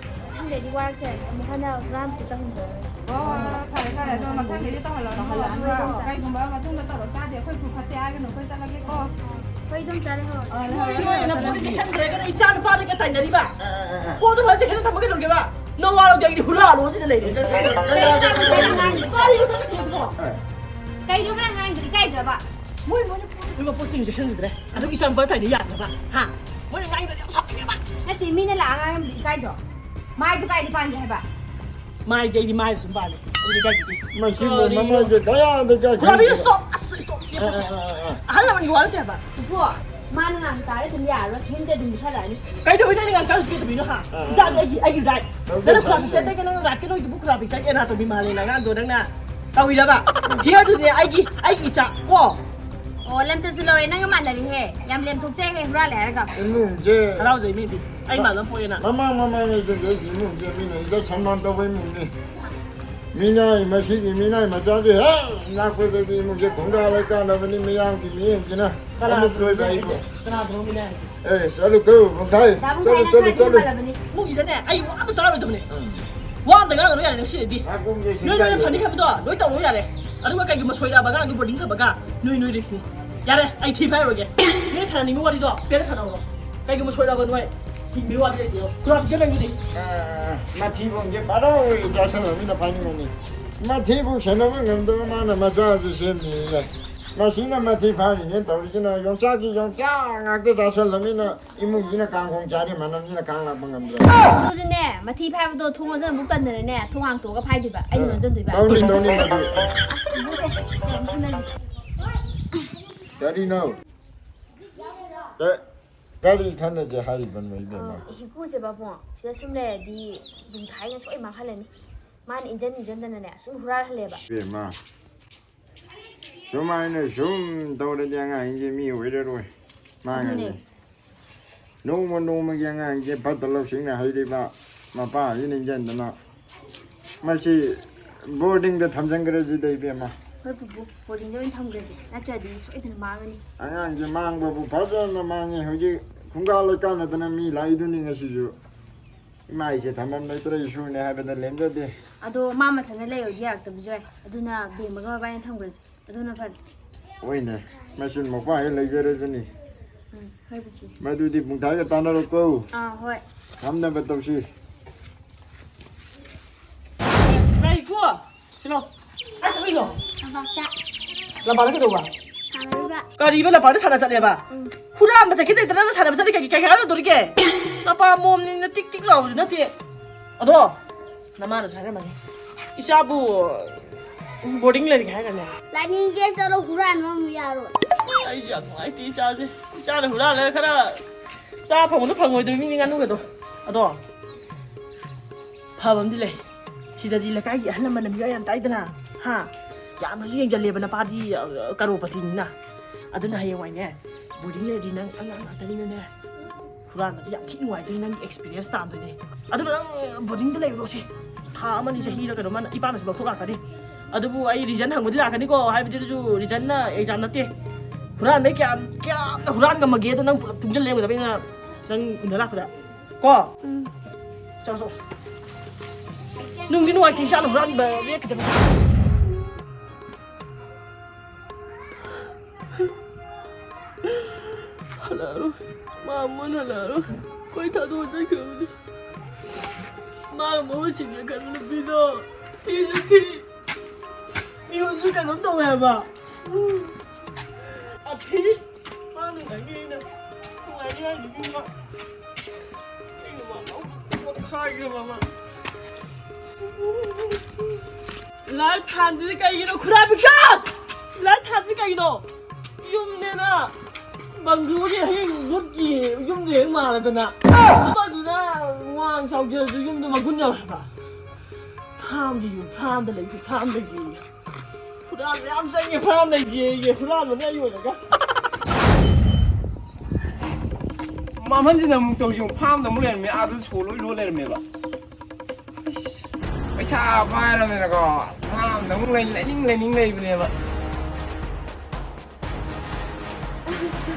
ꯃꯊꯪꯗꯩꯗꯤ ꯋꯥꯔꯛꯁꯦ ꯑꯃꯨꯛ ꯍꯟꯅ ꯄ꯭ꯔꯣꯒ꯭ꯔꯥꯝꯁꯦ ꯇꯧꯍꯟꯖꯔꯣꯏ꯫ ꯍꯣꯏ, ꯍꯣꯏ, ꯐꯔꯦ, ꯐꯔꯦ꯫ ꯑꯗꯣ ꯃꯊꯪꯗꯩꯗꯤ ꯇꯧꯍꯜꯂꯣ꯫ ꯇꯧꯍꯜꯂꯣ꯫ ꯑꯗꯨꯒ ꯀꯩꯒꯨꯝꯕ ꯃꯇꯨꯡꯗ ꯇꯧꯔꯛ ꯇꯥꯔꯗꯤ ꯑꯩꯈꯣꯏ ꯒ꯭ꯔꯨꯞ ꯐꯠꯇꯦ ꯍꯥꯏꯒꯅꯨ, ꯑꯩꯈꯣꯏ ꯆꯠꯂꯒꯦꯀꯣ꯫ ꯍꯣꯏ, ꯑꯗꯨꯝ ꯆꯠꯂꯦ, ꯍꯣꯏ꯫ ꯑ, ꯂꯩꯍꯧꯔꯣ, ꯂꯩꯍꯧꯔꯣ, ꯅꯣꯏꯅ ꯆꯠꯂꯒꯦ꯫ ꯄꯣꯂꯤꯁ ꯁꯦꯁꯟ ꯂꯩꯔꯒꯅ ꯏꯆꯥ ꯅꯨꯄꯥꯗꯒ ꯇꯥꯏꯅꯔꯤꯕ? ꯑ, ꯑ, ꯑ, ꯑ꯫ ꯄꯣꯠꯇꯣ ꯐꯖꯅ ꯆꯦꯛꯁꯤꯟꯅ ꯊꯝꯃꯒ ꯀꯩꯗꯧꯒꯦꯕ? ꯅꯋꯥ ꯂꯧꯗꯦ, ꯑꯩꯗꯤ ꯍꯨꯔꯥꯜꯂꯣ ꯁꯤꯗ ꯂꯩꯔꯦ꯫ ꯀꯔꯤꯅꯣ ꯆꯠꯂꯤꯁꯦ ꯑꯗꯨꯕꯣ? ꯑ꯫ ꯀꯩꯅꯣ ꯅꯪ ꯉꯥꯡꯉꯤꯗꯣ, ꯏꯀꯥꯏꯗ꯭ꯔꯕ? ꯃꯣꯏ, ꯃꯣꯏꯅ ꯄꯨꯔꯤꯕ ꯄꯣꯠꯁꯤꯡꯁꯦ ꯆꯦꯛꯁꯤꯟꯗ꯭ꯔꯦ꯫ ꯑꯗꯨꯒꯤ ꯏꯆꯥ ꯅꯨꯄꯥ ꯇꯥꯏꯅ ꯌꯥꯗ꯭ꯔꯕ? ꯍꯥ? ꯃꯣꯏꯅ ꯉꯥꯡꯉꯤꯗꯣ ꯌꯥꯝ ꯁꯥꯎꯅꯤꯡꯉꯦꯕ꯫ ꯅꯠꯇꯦ, ꯃꯤꯅ ꯂꯥꯛꯑ ꯉꯥꯡꯉꯝꯕꯗꯤ ꯏꯀꯥꯏꯗ꯭ꯔꯣ? ꯃꯥꯏꯗꯨ ꯀꯥꯏꯗ ꯄꯥꯟꯒꯦ ꯍꯥꯏꯕ? ꯃꯥꯏꯁꯦ ꯑꯩꯗꯤ ꯃꯥꯏꯗ ꯁꯨꯝ ꯄꯥꯜꯂꯦ꯫ ꯑꯗꯨꯗꯤ ꯏꯀꯥꯏꯗꯦ꯫ ꯃꯁꯤ ꯀꯔꯤꯅꯣ? ꯃꯃꯥꯏꯁꯦ ꯀꯌꯥꯗ ꯀꯌꯥ ꯈꯨꯔꯥꯕꯤꯗ ꯁꯤꯖꯤꯟꯅꯒꯦ? Stop! ꯑꯁ, stop! ꯑ, ꯑ, ꯑ, ꯑ, ꯑ꯫ ꯑꯍꯜ ꯂꯃꯟꯒꯤ ꯋꯥ ꯅꯠꯇꯦ ꯍꯥꯏꯕ꯫ ꯄꯨꯄꯨ, ꯃꯥꯅ ꯉꯥꯡꯕ ꯇꯥꯔꯦ ꯑꯗꯨꯝ ꯌꯥꯔꯔꯣꯏ꯫ ꯌꯨꯝꯗ ꯑꯗꯨꯝ ꯃꯨꯠꯊꯔꯛꯑꯅꯤ꯫ ꯀꯩꯗꯧꯕꯩꯅꯣ ꯑꯩꯅ ꯉꯥꯡꯀꯥꯟꯗꯁꯨ ꯀꯩꯗꯧꯕꯤꯅꯣ, ꯍꯥ? ꯑ, ꯑ꯫ ꯏꯆꯥꯁꯦ ꯑꯩꯒꯤ, ꯑꯩꯒꯤ right꯫ ꯇꯧꯗꯦ, ꯅꯪꯅ ꯈꯨꯔꯥꯕꯤ ꯁꯥꯎꯗꯦ꯫ ꯆꯠꯇꯦ, ꯅꯪ right ꯀꯩꯅꯣ ꯑꯣꯏꯗꯨꯕꯨ ꯈꯨꯔꯥꯕꯤ ꯆꯠꯀꯦ ꯑꯅꯥꯇꯣꯃꯤ ꯃꯥꯜꯂꯦ ꯅꯪ ꯑꯉꯥꯡꯗꯣ ꯅꯪꯅ ꯇꯧꯔꯤꯔꯕ? ꯍꯤꯌꯔꯗꯨꯅꯦ ꯑꯩꯒꯤ, ꯑꯩꯒꯤ ꯏꯆꯥ ꯀꯣ꯫ ꯑꯣ, ꯂꯝꯇꯁꯨ ꯂꯧꯔꯦ, ꯅꯪꯒ ꯃꯥꯟꯅꯔꯦꯍꯦ꯫ ꯌꯥꯝ ꯂꯦꯝꯊꯣꯛꯆꯩꯍꯦ, ꯍꯨꯔꯥꯜꯂꯦ ꯍꯥꯏꯔꯒ꯫ ꯏꯃꯨꯡꯁꯦ ꯍꯔꯥꯎꯖꯩ ꯃꯤꯗꯤ꯫ ꯑꯩ ꯃꯥꯟꯕ ꯑꯃ ꯄꯣꯛꯑꯦꯅ꯫ ꯃꯃꯥꯡ ꯃꯃꯥꯡꯉꯩꯗꯗꯤ ꯑꯩꯒꯤ ꯏꯃꯨꯡꯁꯦ ꯃꯤꯅ ꯏꯖꯠ ꯁꯟꯃꯥꯟ ꯇꯧꯕ ꯏꯃꯨꯡꯅꯤ꯫ ꯃꯤꯅꯥꯏ, ꯃꯁꯤꯒꯤ ꯃꯤꯅꯥꯏ ꯃꯆꯥꯁꯦ ꯍꯦꯛ ꯂꯥꯛꯄꯗꯒꯤ ꯏꯃꯨꯡꯁꯦ ꯈꯣꯡꯗꯥ ꯂꯩꯀꯥꯟꯅꯕꯅꯤ ꯃꯌꯥꯝꯒꯤ ꯃꯤꯠꯌꯦꯡꯁꯤꯅ꯫ ꯀꯅꯥ ꯑꯃꯨꯛ ꯂꯣꯏꯕ ꯑꯩꯕꯨ꯫ ꯀꯅꯥꯗꯅꯣ ꯃꯤꯅꯥꯏ ꯍꯥꯏꯁꯦ? ꯑꯦ, ꯆꯠꯂꯨ, ꯀꯧ, ꯃꯈꯥꯏ꯫ ꯗꯥ ꯆꯠꯂꯨ, ꯕꯨꯡꯈꯥꯏꯅ ꯆꯠꯂꯨ, ꯈꯔꯗꯤ ꯆꯠꯂꯨ꯫ ꯍꯦꯟꯃꯜꯂꯕꯅꯤ꯫ ꯏꯃꯨꯡꯁꯤꯗꯅꯦ, ꯑꯩ ꯋꯥ ꯑꯝꯇ ꯇꯥꯔꯣꯏꯗꯕꯅꯦ꯫ ꯎꯝ꯫ ꯋꯥ ꯑꯝꯇ ꯉꯥꯡꯉꯔꯣꯏ ꯌꯥꯔꯦ ꯉꯁꯤꯗꯩꯗꯤ꯫ ꯅꯥꯀꯣꯡꯁꯦ ꯅꯣꯏ ꯂꯣꯏꯅ ꯁꯤꯒꯥꯏꯔꯦ꯫ ꯐꯅꯤ ꯈꯟꯕꯗꯣ ꯂꯣꯏ ꯇꯧꯔꯣ ꯌꯥꯔꯦ꯫ ꯑꯗꯨꯒ ꯀꯩꯒꯨꯝꯕ ꯁꯣꯏꯔꯛꯑꯕ ꯑꯉꯥꯡꯗꯨ boarding ꯊꯝꯃꯒ ꯅꯣꯏ, ꯅꯣꯏ risk ꯅꯤ꯫ ꯌꯥꯔꯦ, ꯑꯩ ꯊꯤ ꯐꯥꯏꯔꯨꯔꯒꯦ꯫ ꯅꯣꯏ ꯁꯥꯟꯅꯅꯤꯡꯕ ꯋꯥꯔꯤꯗꯣ ꯄꯦꯟꯅ ꯁꯥꯟꯅꯍꯧꯔꯣ꯫ ꯀꯩꯒꯨꯝꯕ ꯁꯣꯏꯔꯛꯑꯕ ꯅꯣꯏ ꯍꯤꯡꯕꯒꯤ ꯋꯥꯗꯤ ꯂꯩꯇꯦ꯫ ꯈꯨꯔꯥꯝ ꯆꯦ ꯅꯪꯒꯤꯗꯤ꯫ ꯑ, ꯑ, ꯑ, ꯃꯊꯤꯕꯣꯡꯁꯦ ꯕꯥꯔꯣ ꯆꯥꯁꯜꯂꯃꯤꯅ ꯐꯥꯏꯅꯤꯡꯉꯅꯤ꯫ ꯃꯊꯤꯕꯨ ꯁꯦꯟꯅꯕ ꯉꯝꯗꯕ ꯃꯥꯅ ꯃꯆꯥꯁꯨ ꯁꯦꯝꯃꯤꯌꯦ꯫ ꯃꯁꯤꯅ ꯃꯊꯤ ꯐꯥꯔꯤꯅꯦꯅ ꯇꯧꯔꯤꯁꯤꯅ ꯌꯣꯡꯆꯥꯛꯀꯤ ꯌꯣꯡꯆꯥꯛ ꯉꯥꯛꯇ ꯆꯥꯁꯜꯂꯃꯤꯅ ꯏꯃꯨꯡꯁꯤꯅ ꯀꯥꯡꯈꯣꯡ ꯆꯥꯔꯤ, ꯃꯅꯝꯁꯤꯅ ꯀꯥꯡ ꯂꯥꯛꯄ ꯉꯝꯗ꯭ꯔꯦ꯫ ꯑꯗꯨꯁꯨꯅꯦ, ꯃꯊꯤ ꯐꯥꯏꯕꯗꯣ ꯊꯣꯡ ꯂꯣꯟꯁꯤꯟꯕ ꯄꯨꯛ ꯇꯟꯗꯅꯅꯦ, ꯊꯣꯡ ꯍꯥꯡꯇꯣꯛꯑꯒ ꯐꯥꯏꯗꯣꯏꯕ꯫ ꯑꯩꯅ ꯑ, ꯂꯣꯟꯁꯤꯟꯗꯣꯏꯕ꯫ ꯇꯧꯅꯤ, ꯇꯧꯅꯤ, ꯃꯗꯨ꯫ ꯑꯁ, ꯏꯕꯣꯛꯁꯦ, ꯀꯌꯥꯝ ꯈꯟꯅꯁꯤ꯫ ꯀꯔꯤꯅꯣ? ꯀ-, ꯀꯔꯤ ꯈꯟꯅꯁꯦ ꯍꯥꯏꯔꯤꯕꯅꯣ, ꯏꯕꯦꯝꯃ? ꯑ, ꯏꯀꯨꯁꯦ ꯄꯥꯕꯨꯡ, ꯁꯤꯗ ꯁꯨꯝ ꯂꯩꯔꯗꯤ ꯕꯨꯡꯊꯥꯏꯅ ꯁꯣꯏ ꯃꯥꯡꯍꯜꯂꯅꯤ꯫ ꯃꯥꯅ ꯏꯟꯖꯟ ꯏꯟꯖꯟꯗꯅꯅꯦ, ꯁꯨꯝ ꯍꯨꯔꯥꯜꯍꯜꯂꯦꯕ꯫ ꯏꯕꯦꯝꯃ, ꯁꯨꯃꯥꯏꯅ ꯁꯨꯝ ꯇꯧꯔꯗꯤ ꯑꯉꯥꯡꯁꯦ ꯃꯤ ꯑꯣꯏꯔꯔꯣꯏ꯫ ꯃꯥꯡꯉꯅꯤ꯫ ꯑꯗꯨꯅꯦ꯫ ꯅꯣꯡꯃ ꯅꯣꯡꯃꯒꯤ ꯑꯉꯥꯡꯁꯦ ꯐꯠꯇ ꯂꯧꯁꯤꯡꯅ ꯍꯩꯔꯤꯕ ꯃꯄꯥꯁꯤꯅ ꯏꯟꯖꯟꯗꯅ꯫ ꯃꯁꯤ boarding ꯗ ꯊꯝꯖꯟꯈ꯭ꯔꯁꯤꯗ, ꯏꯕꯦꯝꯃ꯫ ꯍꯣꯏ ꯄꯨꯄꯨ, boarding ꯗ ꯑꯣꯏꯅ ꯊꯝꯈ꯭ꯔꯁꯦ, ꯅꯠꯇ꯭ꯔꯗꯤ ꯁꯣꯏꯗꯅ ꯃꯥꯡꯉꯅꯤ꯫ ꯑꯉꯥꯡꯁꯦ ꯃꯥꯡꯕꯕꯨ ꯐꯖꯅ ꯃꯥꯡꯉꯦ꯫ ꯍꯧꯖꯤꯛ ꯈꯨꯡꯒꯥ ꯂꯩꯀꯥꯟꯅꯗꯅ ꯃꯤ ꯂꯥꯛꯏꯗꯨꯅꯤ ꯉꯁꯤꯁꯨ꯫ ꯏꯃꯥ ꯑꯩꯁꯦ ꯊꯝꯐꯝ ꯂꯩꯇ꯭ꯔꯦ, ꯏꯁꯨꯅꯦ ꯍꯥꯏꯕꯗ ꯂꯦꯝꯖꯗꯦ꯫ ꯑꯗꯣ ꯃꯥ ꯃꯊꯟꯇ ꯂꯩꯔꯨꯗꯤ ꯌꯥꯔꯛꯇꯕꯁꯨ ꯌꯥꯏ꯫ ꯑꯗꯨꯅ ꯕꯦꯝꯃꯒ ꯃꯕꯥꯅꯤ ꯊꯝꯈ꯭ꯔꯁꯦ꯫ ꯑꯗꯨꯅ ꯐꯔꯦ꯫ ꯍꯣꯏꯅꯦ, ꯃꯆꯤꯟ ꯃꯧꯄꯥ ꯍꯦꯛ ꯂꯩꯖꯔꯁꯅꯤ꯫ ꯎꯝ, ꯍꯣꯏ, ꯄꯨꯄꯨ꯫ ꯃꯗꯨꯗꯤ ꯄꯨꯡꯊꯥꯒ ꯇꯥꯟꯅꯔꯣꯀꯣ꯫ ꯑꯥ, ꯍꯣꯏ꯫ ꯉꯝꯅꯕ ꯇꯧꯁꯤ꯫ ꯂꯩꯀꯣ꯫ ꯁꯤꯂꯣ꯫ ꯑꯁ, ꯀꯩꯅꯣ? ꯂꯝꯄꯥꯛꯇ꯫ ꯂꯝꯄꯥꯛꯇ ꯀꯩꯗꯧꯕ? ꯁꯥꯟꯅꯔꯤꯕ꯫ ꯀꯔꯤꯕ ꯂꯝꯄꯥꯛꯇ ꯁꯥꯟꯅ ꯆꯠꯂꯦꯕ? ꯎꯝ꯫ ꯍꯨꯔꯥꯟꯕ ꯆꯠꯈꯤ ꯂꯩꯇꯅ ꯅꯪ ꯁꯥꯟꯅꯕ ꯆꯠꯂꯤ ꯀꯩ, ꯀꯩ ꯀꯥꯟꯅꯗꯣꯔꯤꯒꯦ? ꯂꯄꯥ ꯃꯣꯝꯅꯤꯅ ꯇꯤꯛ ꯇꯤꯛ ꯂꯥꯎꯕꯁꯨ ꯅꯠꯇꯦ꯫ ꯑꯗꯣ, ꯅꯃꯥꯅꯁꯨ ꯍꯥꯏꯔꯝꯃꯅꯤ꯫ ꯏꯆꯥꯕꯨ boarding ꯂꯩꯔꯤꯒꯦ ꯍꯥꯏꯔꯒꯅꯦ꯫ ꯂꯥꯏꯅꯤꯡꯗꯦ, ꯆꯠꯂꯣ, ꯍꯨꯔꯥꯟꯕ ꯑꯃꯨꯛ ꯌꯥꯔꯣꯏ꯫ ꯑꯩꯁꯨ ꯌꯥꯝ ꯅꯨꯡꯉꯥꯏꯇꯦ ꯏꯆꯥꯁꯦ꯫ ꯏꯆꯥꯅ ꯍꯨꯔꯥꯜꯂꯒ ꯈꯔ ꯆꯥ ꯐꯪꯕꯗꯣ ꯐꯪꯉꯣꯏꯗꯣꯏ ꯃꯤꯅꯤ ꯉꯥꯅꯨꯒꯗꯣ꯫ ꯑꯗꯣ, ꯐꯕ ꯑꯃꯗꯤ ꯂꯩ꯫ ꯁꯤꯗꯗꯤ ꯂꯩꯀꯥꯏꯒꯤ ꯑꯍꯜ ꯂꯃꯟꯅ ꯃꯤꯋꯥ ꯌꯥꯝ ꯇꯥꯏꯗꯅ, ꯍꯥ? ꯌꯥꯝꯅꯁꯨ ꯌꯦꯡꯁꯤꯜꯂꯦꯕ ꯅꯄꯥꯗꯤ, ꯑ, ꯀꯔꯣꯔꯄꯇꯤꯅꯤꯅ꯫ ꯑꯗꯨꯅ ꯍꯌꯦꯡꯋꯥꯏꯅꯦ, boarding ꯂꯩꯔꯗꯤ ꯅꯪ ꯑꯉꯥꯡ ꯉꯥꯛꯇꯅꯤꯅꯅꯦ, ꯍꯨꯔꯥꯟꯕꯗꯤ ꯌꯥꯝ ꯊꯤ ꯅꯨꯡꯉꯥꯏꯗꯣꯏꯅꯤ, ꯅꯪꯒꯤ experience ꯇꯥꯟꯗꯣꯏꯅꯦ꯫ ꯑꯗꯨꯅ ꯅꯪ boardingꯗ ꯂꯩꯔꯨꯔꯣꯁꯦ꯫ ꯊꯥ ꯑꯃꯅꯤ ꯆꯍꯤꯔ ꯀꯩꯅꯣ ꯃꯥꯅ ꯏꯄꯥꯅꯁꯨ ꯂꯧꯊꯣꯛ ꯂꯥꯛꯀꯅꯤ꯫ ꯑꯗꯨꯕꯨ ꯑꯩ reason ꯍꯪꯕꯗꯤ ꯂꯥꯛꯀꯅꯤꯀꯣ, ꯍꯥꯏꯕꯗꯤ ꯑꯗꯨꯁꯨ returnꯅ exam ꯅꯠꯇꯦ꯫ ꯍꯨꯔꯥꯟꯕꯩ ꯀꯌꯥꯝ, ꯀꯌꯥꯝꯅ ꯍꯨꯔꯥꯟ ꯉꯝꯃꯒꯦꯗꯣ ꯅꯪ ꯄꯨꯂꯞ ꯇꯨꯡꯖꯜ ꯂꯩꯔꯝꯒꯗꯕꯅꯤꯅ ꯅꯪ ꯎꯅ ꯂꯥꯛꯄꯗ꯫ ꯀꯣ? ꯎꯝ꯫ ꯆꯠꯂꯣ, ꯆꯠꯂꯣ꯫ ꯅꯨꯡꯗꯤ ꯅꯨꯡꯉꯥꯏꯇꯦ, ꯏꯆꯥꯅ ꯍꯨꯔꯥꯟꯕ ꯂꯦꯞꯈꯤꯗꯕ꯫ ꯍꯜꯂꯛꯑꯔꯣꯏ꯫ ꯃꯥ ꯑꯃꯨꯛ ꯍꯟꯅ ꯍꯜꯂꯛꯑꯔꯣꯏ꯫ ꯑꯩꯈꯣꯏ ꯊꯥꯗꯣꯛꯑ ꯆꯠꯈ꯭ꯔꯕꯅꯤ꯫ ꯃꯥꯒ ꯃꯍꯨꯠ ꯁꯤꯟꯒꯦ ꯈꯟꯕ ꯅꯨꯄꯤꯗꯣ ꯊꯤꯁꯨ ꯊꯤ꯫ ꯃꯤꯉꯣꯟꯁꯨ ꯀꯩꯅꯣꯝ ꯇꯧꯋꯦ ꯍꯥꯏꯕ꯫ ꯑꯊꯤ꯫ ꯃꯥ ꯅꯨꯡꯉꯥꯏꯅꯤ ꯑꯩꯅ ꯅꯨꯡꯉꯥꯏꯅꯤ ꯍꯥꯏꯗꯨꯗꯤ ꯃꯥ꯫ ꯑꯩꯅ ꯃꯥ ꯂꯧ-, ꯄꯣꯠꯈꯥꯏꯈ꯭ꯔꯕ ꯃꯥ꯫ ꯂꯥꯏꯠ ꯊꯥꯟꯗ꯭ꯔꯤꯁꯦ ꯀꯩꯒꯤꯅꯣ? ꯈꯨꯔꯥ ꯄꯤꯛꯁꯛ! ꯂꯥꯏꯠ ꯊꯥꯟꯗ꯭ꯔꯤꯁꯦ ꯀꯩꯒꯤꯅꯣ? ꯌꯨꯝꯅꯦꯅ ꯕꯪꯒ꯭ꯂꯣꯒꯤ ꯍꯌꯦꯡ ꯚꯨꯠꯀꯤ ꯌꯨꯝꯗ ꯍꯦꯛ ꯃꯥꯜꯂꯗꯅ꯫ ꯑꯃꯗꯨꯅ ꯋꯥꯡ ꯆꯥꯎꯖꯔꯁꯨ ꯌꯨꯝꯗꯣ ꯃꯒꯨꯟ ꯌꯥꯎꯋꯦ ꯍꯥꯏꯕ꯫ ꯐ꯭ꯔꯥꯝꯒꯤ ꯌꯨꯝ, ꯐ꯭ꯔꯥꯝꯗ ꯂꯩꯁꯦ, ꯐ꯭ꯔꯥꯝꯗꯒꯤ꯫ ꯍꯨꯔꯥꯟꯕ ꯌꯥꯝ ꯆꯪꯉꯦ, ꯐ꯭ꯔꯥꯝ ꯂꯩꯁꯦ ꯑꯩꯒꯤ ꯍꯨꯔꯥꯟꯕꯅ ꯑꯩ ꯑꯣꯏꯔꯒ꯫ ꯃꯥꯝꯍꯟꯁꯤꯅ ꯑꯃꯨꯛ ꯇꯧꯁꯤ, ꯐꯥꯝꯗ ꯑꯃꯨꯛ ꯂꯩꯔꯝꯃꯦ, ꯑꯥꯗ ꯁꯣ ꯂꯣꯏ ꯂꯣꯏ ꯂꯩꯔꯝꯃꯦꯕ꯫ ꯏꯁ, ꯄꯩꯁꯥ ꯄꯥꯏꯔꯕꯅꯤꯅꯀꯣ, ꯐꯥꯝꯗ ꯑꯃꯨꯛ ꯂꯩ-, ꯂꯩꯅꯤꯡ ꯂꯩꯅꯤꯡ ꯂꯩꯕꯅꯦꯕ꯫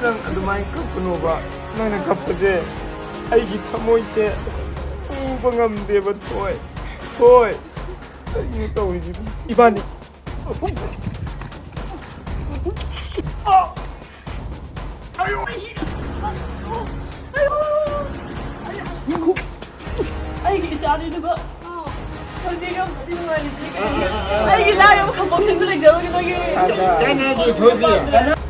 ꯅꯪ ꯑꯗꯨꯃꯥꯏꯅ ꯀꯞꯀꯅꯣꯕ, ꯅꯪꯅ ꯀꯞꯄꯁꯦ ꯑꯩꯒꯤ ꯊꯃꯣꯏꯁꯦ ꯄꯨ ꯉꯝꯗꯦꯕ꯫ ꯊꯣꯏ, ꯊꯣꯏ, ꯀꯔꯤꯅꯣ ꯇꯧꯔꯤꯁꯤꯕꯨ? ꯏꯕꯥꯅꯤ꯫ ꯑꯩꯒꯤ ꯏꯆꯥꯅꯤꯗꯨꯒ ꯈꯪꯗꯦ, ꯌꯥꯝ ꯅꯨꯡꯉꯥꯏꯔꯤꯁꯦ꯫ ꯑꯩꯒꯤ ꯂꯥꯏꯔꯕ ꯈꯝꯕꯣꯛꯁꯤꯡꯗꯨ ꯂꯩꯖꯕꯒꯤ ꯅꯣꯏꯒꯤ ꯀꯥꯟꯅꯗꯦ, ꯊꯣꯏꯕꯤ꯫